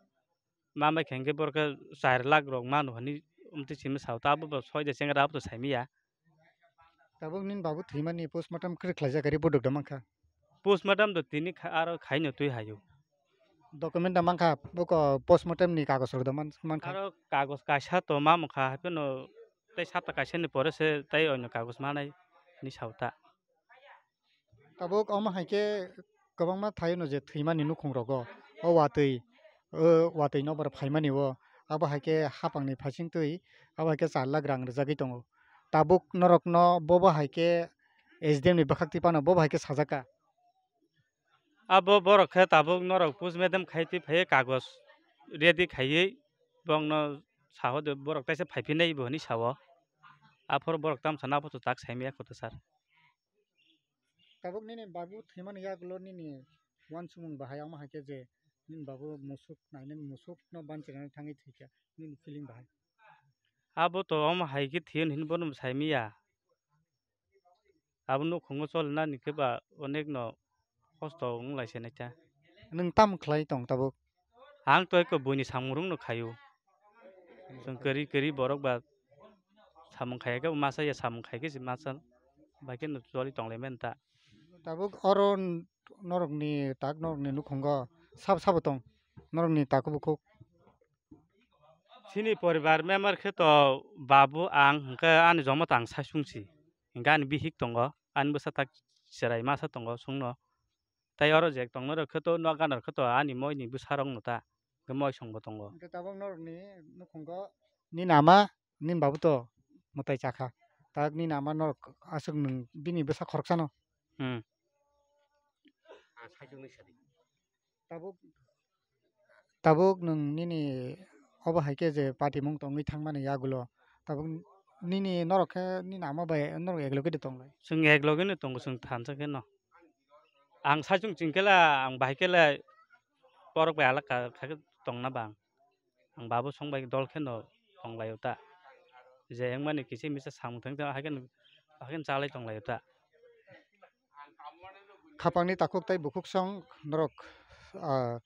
ma mai khe hinkhe borok khe char lakh rok manu hwnwi omtwi simi sao ta abo bo soi de chengra abo to saimaya. Tabuk nini babu thwimani postmortem kwrwi khlaijak report rok da mankha. Postmortem do tini kha-, aro khaino twi hayo. Document da mankha, buko postmortem ni kagoj rok da man-, mankha. Aro kagoj kaisa to mamukha, hapheno tei sapta kaisa ni pore se tei oino kagoj manai ni sao ta. Tabuk omo hai khe kwbangma thaino je thwimani nukhung rogo, o watwi, o watwi nokbar phaimani o, abo hai khe haphangni phaising twi, abo hai khe char lakh rang rwjagwi tongo. Tabuk norokno bobo hai khe S D M ni bwkhak twi phano bobo hai khe sajak kha. Abo borok khe tabuk norok postmortem khai twi phaiwi kagoj ready khaiwi bongno sao de borok taisa phai phinai bo hinwi sao. Aphuru borok tamsano abo to tak saimaya kho to sir. Tabuk nini babu thwimani yagulo nini uansukmung bahai omo hai khe je nini babu musuk nainani musukno banchirnani thangwi thwikha nini feeling bahai? Abo to omo hai khe thwiyo hinwi bono saimaya. Abo nukhungo cholinani khe ba onekno kosto wng lai se nai ta. Nwng tamo khlai tong tabuk? Ang to eko buini samung rwngno khaio. Chwng kwrwi kwrwi borok ba samung khaiya khe bo masa ya, samung khai khe se masa Bai khe no choli tong lai mani ta. Tabuk oro n-, norokni tak, norokni nukhungo sabo sabo tong, norokni takhuk bukhuk. Chini poribar member khe to babu ang, hwnkhe ani jomo tang saichung si. Hwnkhe ani bihik tongo, ani bwsa tak cherai masa tongo chwngno. Tai oro je tongnairok khe to nok ganarok khe to ani moi ni bwsarok no ta, hwnkhe moi song bo tongo. Hwnkhe tabuk norokni nukhungo nini ama, nini babu to mwtai chakha. Tak nini ama norok aswk nwng bini bwsa khoroksano. Hmm. Tabuk, tabuk nwng nini obo hai khe je patimung tongwi thangmani yagulo, tabuk nini norok khe nini ama bai norok ekloge de tonglai? Chwng ekloge no tongo, chwng thansa khe no. Ang saichung chingkhe la, ang bahai khe la borok bai alak ka, kha khe tongna bang. Ang babu song bai dol khe no tonglaio ta. Je wngmani kisa misa samung thang thang, hai khe no, hai khe no chalai tonglaio ta. Khapangni takhuk tai bukhuk song norok, ah,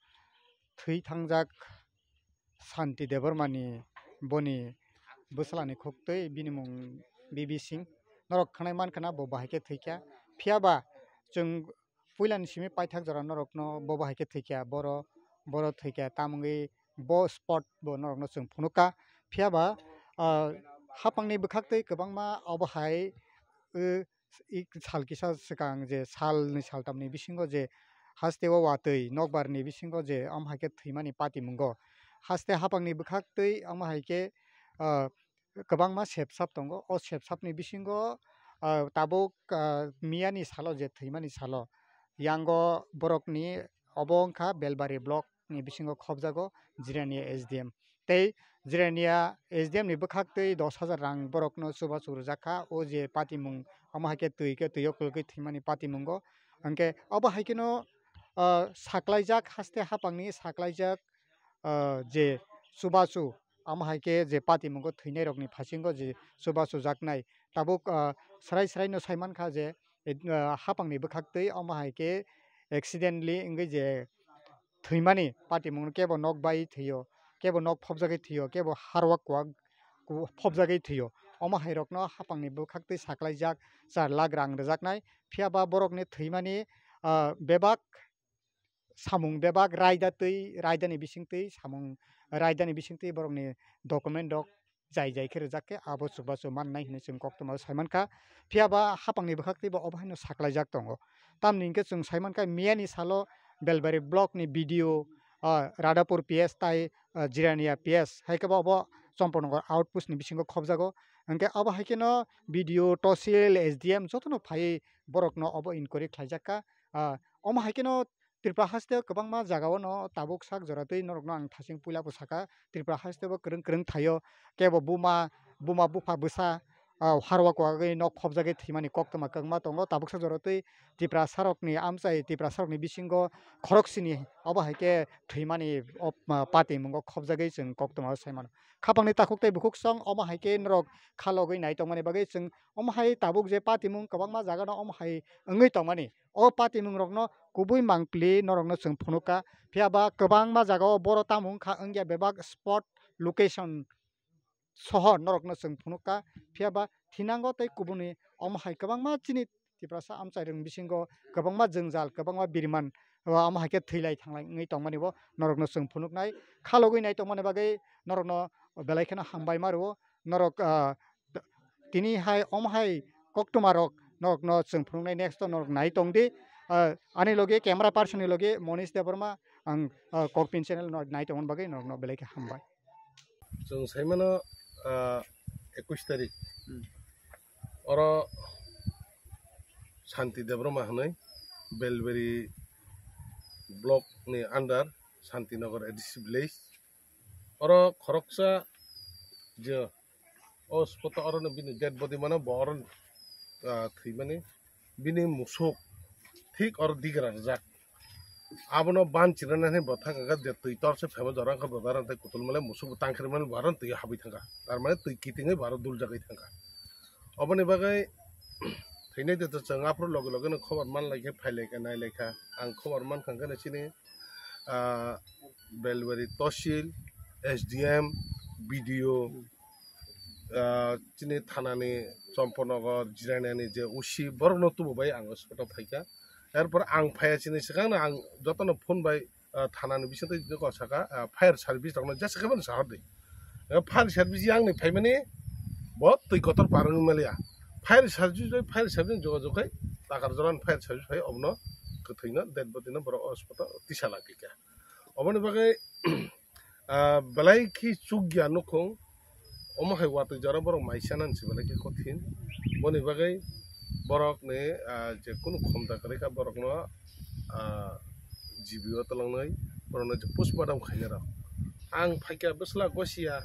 thwi thangjak Santi Debbarmani boni bwsalani khuk twi bini mung Bibi Singh. Norok khnai man khna bo bahai khe thwikha. Phiya ba chwng puilani simi paithak jora norokno bo bahai khe thwikha. Boro, boro thwikha. Tamungwi bo spot bo norokno chwng phunukha. Phiya ba, ah, hapangni bwkhak twi kwbangma obo hai, eh, i sal kisa swkang je salni saltamni bisingo je haste o watwi nokbarni bisingo je omo hai khe thwimani patimungo, haste hapangni bwkhak twi omo hai khe, ah, kwbangma sepsap tongo. O sepsapni bisingo, ah, tabuk, ah, miyani salo je thwimani salo yango borokni obo wngkha Belbari block ni bisingo khobjago Jirania S D M. Tei Jirania S D M ni bwkhak twi dos hajar rang borokno chubachu rwjak kha, o je patimung omo hai khe twi khe twi o kwlwgwi thwimani patimungo. Hwnkhe obo hai kheno, ah, saklaijak, haste hapangni saklaijak, ah, je chubachu, omo hai khe je patimungo thwinairokni phasingo je chubachu jaknai. Tabuk, ah, srai srai no sai man kha je, eh, ah, hapangni bwkhak twi omo hai khe accidentally wngwi je thwimani patimung kebo nok bai thwio, kebo nok phobjagwi thwio, kebo harwa kuak ku-, phobjagwi thwio. Omo hai rokno hapangni bwkhak twi saklaijak char lakh rang rwjaknai. Phiya ba borokni thwimani, ah, bebak samung bebak raida twi, raidani bising twi samung, raidani bising twi borokni document rok jai jai khe rwjak khe abo chubachu mannai hinwi chwng koktwma o sai mankha. Phiya ba hapangni bwkhak twi bo obo haino saklaijak tongo. Tamni hinkhe chwng sai mankha miyani salo Belbari block ni B D O, ah, Radhapur P S tai, ah, Jirania P S hai khe bo obo Champaknagar outpost ni bisingo khobjago. Hinkhe abo hai kheno B D O, Tosil, S D M jotono phaiwi borokno obo inquiry khlaijakha. Ah, omo hai kheno Tripura haste o kwbangma jaga o no tabuk sak jora twi norokno ang thasing puila bo sakha, Tripura haste bo kwrwng kwrwng thaio, kebo buma, buma bupha bwsa, ah, harwa kwagwi nok phobjagwi thwimani koktwma kwbangma tongo. Tabuk sak jora twi Tiprasa rokni amchai, Tiprasa rokni bisingo khoroksini obo hai khe thwimani o, ah, patimungo khobjagwi chwng koktwma o sai mano. Khapangni takhuk tei bukhuk song omo hai khe norok khalogwi nai tongmani bagwi chwng omo hai tabuk je patimung kwbangma jaga no omo hai wngwi tongmani. O patimung rokno kubui mangpili norokno chwng phunukha. Phiya ba kwbangma jaga o boro tamo wngkha wngya bebak spot location soho norokno chwng phunukha. Phiya ba thinango tei kubuni omo hai kwbangma chini Tiprasa amchairokni bisingo kwbangma jwngjal, kwbangma biriman, o omo hai khe thwilai thanglai wngwi tongmani bo norokno chwng phunuknai. Khalogwi nai tongmani bagwi norokno belai kheno hambai ma rwo. Norok, ah, tini hai omo hai koktwma rok norokno chwng phunuknai, next o norok nai tong di. Ah, ani logi camera person ni logi Monish Debbarma, ang, ah, Kokpin channel no nai tongmani bagwi norokno belai khe hambai. Chwng sai mano, ah, ekush tarik. Hmm. Oro Santi Debbarma hwnwi Belbari block ni under Santinagar A D C village. Oro khoroksa je o spot o oro no bini dead body mano bo oro, ah, thwimani bini musuk thik oro digra rwjak. Abono ban chirana hinwi bo thang kha je twi tor se phema jora wngkha bo jora tei kutul male musuk bo tang khe mani bo aro twi habwi thang kha. Tar mane twi kitingwi bo aro dul jagwi thang kha. Oboni bagwi thwinai de to chwng aphuru loge loge no khobor man lai khe phai lai kha nai lai kha. Ang khobor man kha khe chini, ah, Belbari Tosil, S D M, B D O, ah, chini thanani Chomponogor, Jiraniani je O C borokno tubu bai ang hospital phaikha. Erpor ang phaiya chini swkangno ang jotono phone bai, ah, thanani bisingtwi jokha saka, ah, fire service rokno jesa khe mano sahor di. Ah, fire service yang ni phaimani bo twi kotor parwngwi maliya. Fire service bai fire service jogajog khai Takarjala ni fire service phai obono kwthwino dead body no borok hospital tisa lai phikha. Oboni bagwi, ah, belai khe chukya nukhung, omo hai watwi jora borok mai chana hinwi belai khe kothin. Boni bagwi borokni, ah, je kunu khomta kwrwi kha borokno, ah, G B o twlangnai borokno je postmortem khainai rok. Ang phaikha bwsla gosia,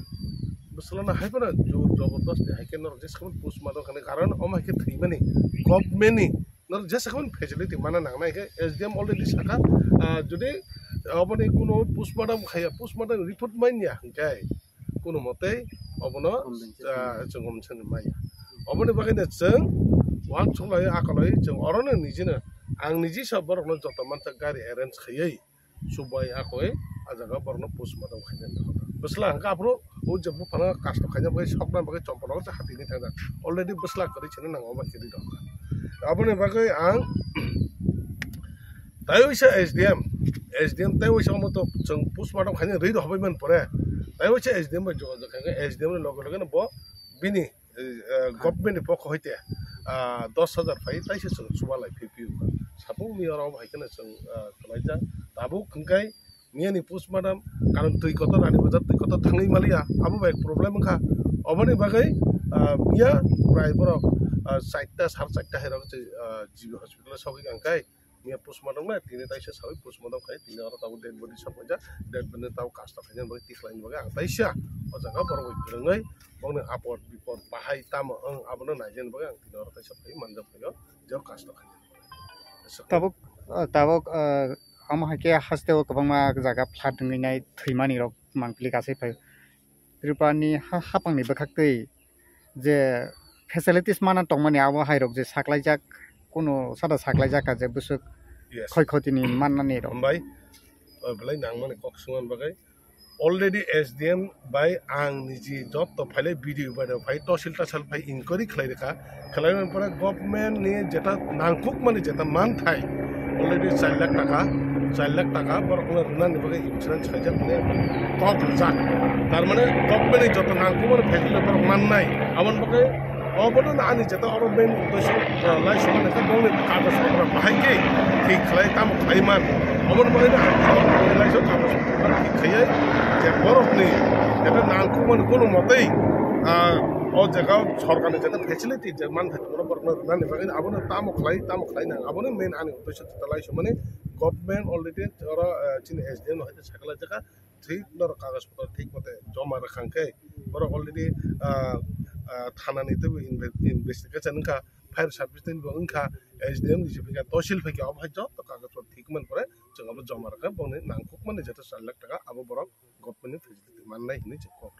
bwslano hai phano jor jobordasti hai khe norok jesa khe postmortem khainai, karon omo hai khe thwimani government ni norok jesa khe facility mana nangnai khe S D M already saka, ah, jodi oboni kuno postmortem khaiya, postmortem report manya hinkhe kuno motei obono, Compensation. Ah, chwng compensation maya. Oboni bagwi no chwng uansuk lai akolai chwng orono nijino ang niji sa borokno joto mansa gari arrange khaiwi subai akoi ah jaga borokno postmortem khaina nango. Bwsla hwnkhe aphuru o je buphano custom khaina bagwi sokna bagwi Chomponogor se hatini thangjak. Already bwsla kwrwi sino nango bai khe ri rok. Aboni bagwi ang tei waisa S D M, S D M tei waisa omo to chwng postmortem khaina rwi rok bai man pore. Tei waisa S D M bai jogajog khaikhe S D M ni loge loge no bo bini eh, eh, government ni pokho hoite, ah, dos hajar phai taisa chwng chuba lai phi phi wngkha. Sabung ni oro hai kheno chwng, ah, khlaijak. Tabuk hwnkhe miya ni postmortem karon twi kotor rani bazar twi kotor thangwi maliya abo bai problem wngkha. Oboni bagwi, ah, miya prai borok, ah, charta sar charta hai rok se, ah, G B hospital o sogwi ang khai. Miya postmortem na tini taisa sawi postmortem khai tini oro tabuk dead body sok paijak, dead body tabuk custom khaina bagwi tikhlaina bagwi ang taisa o jaga borok bai kwrwngwi bongni apor bipor bahai tamo wng abono naijani bagwi ang tini oro taisa phai manjak phaio je custom khaina. Tabuk, ah, tabuk, ah, omo hai khe haste o kwbangma jaga flood wngwi nai thwimani rok mangpili kasai phai. Tripura ni ha-, hapang ni bwkhak twi je facilities mana tongmani abo hai rok je saklaijak, kunu sada saklaijak kha je bwswk Yes. Khoi khoti ni mannani rok. Hambai, o belai nangmani kok swngmani bagwi. Already S D M bai ang niji jotto phailai video bai rok phai tosil tasal phai inquiry khlai rwkha. Khlaimani pore government ni jeta nangkukmani jeta manthai already char lakh taka, char lakh taka borokno rwnani bagwi insurance khaijak hwnwi kok rwjak. Tar mane government ni joto nangkukmani facility borok mannai. Aboni bagwi obono ani jeta oro main uddesho, ah, lai sumani khe bongni kagoj patra bahai khe thik khlai tamo khlai man. Aboni bagwi ani lai so kagoj patra thik khlai je borokni jeta nangkukmani kono motei, ah, o jaga sorkarni jeta facility je man thai borokno rwnani bagwi abono tamo khlai tamo khlai nang abono main ani uddesho jeta lai sumani government already oro, ah, chini S D M no hai sakla jaka thik norok kagoj patra thik mate joma rwkha khe borok already, ah, ah, thanani teibo inve-, investigation wngkha, fire service teibo wngkha, S D M ni simi khe tosil phaikhe obo hai joto kagoj patra thik man pore chwng abo joma rwkha bongni nangkukmani jeta char lakh taka abo borok government ni facility mannai hinwi chwng kok.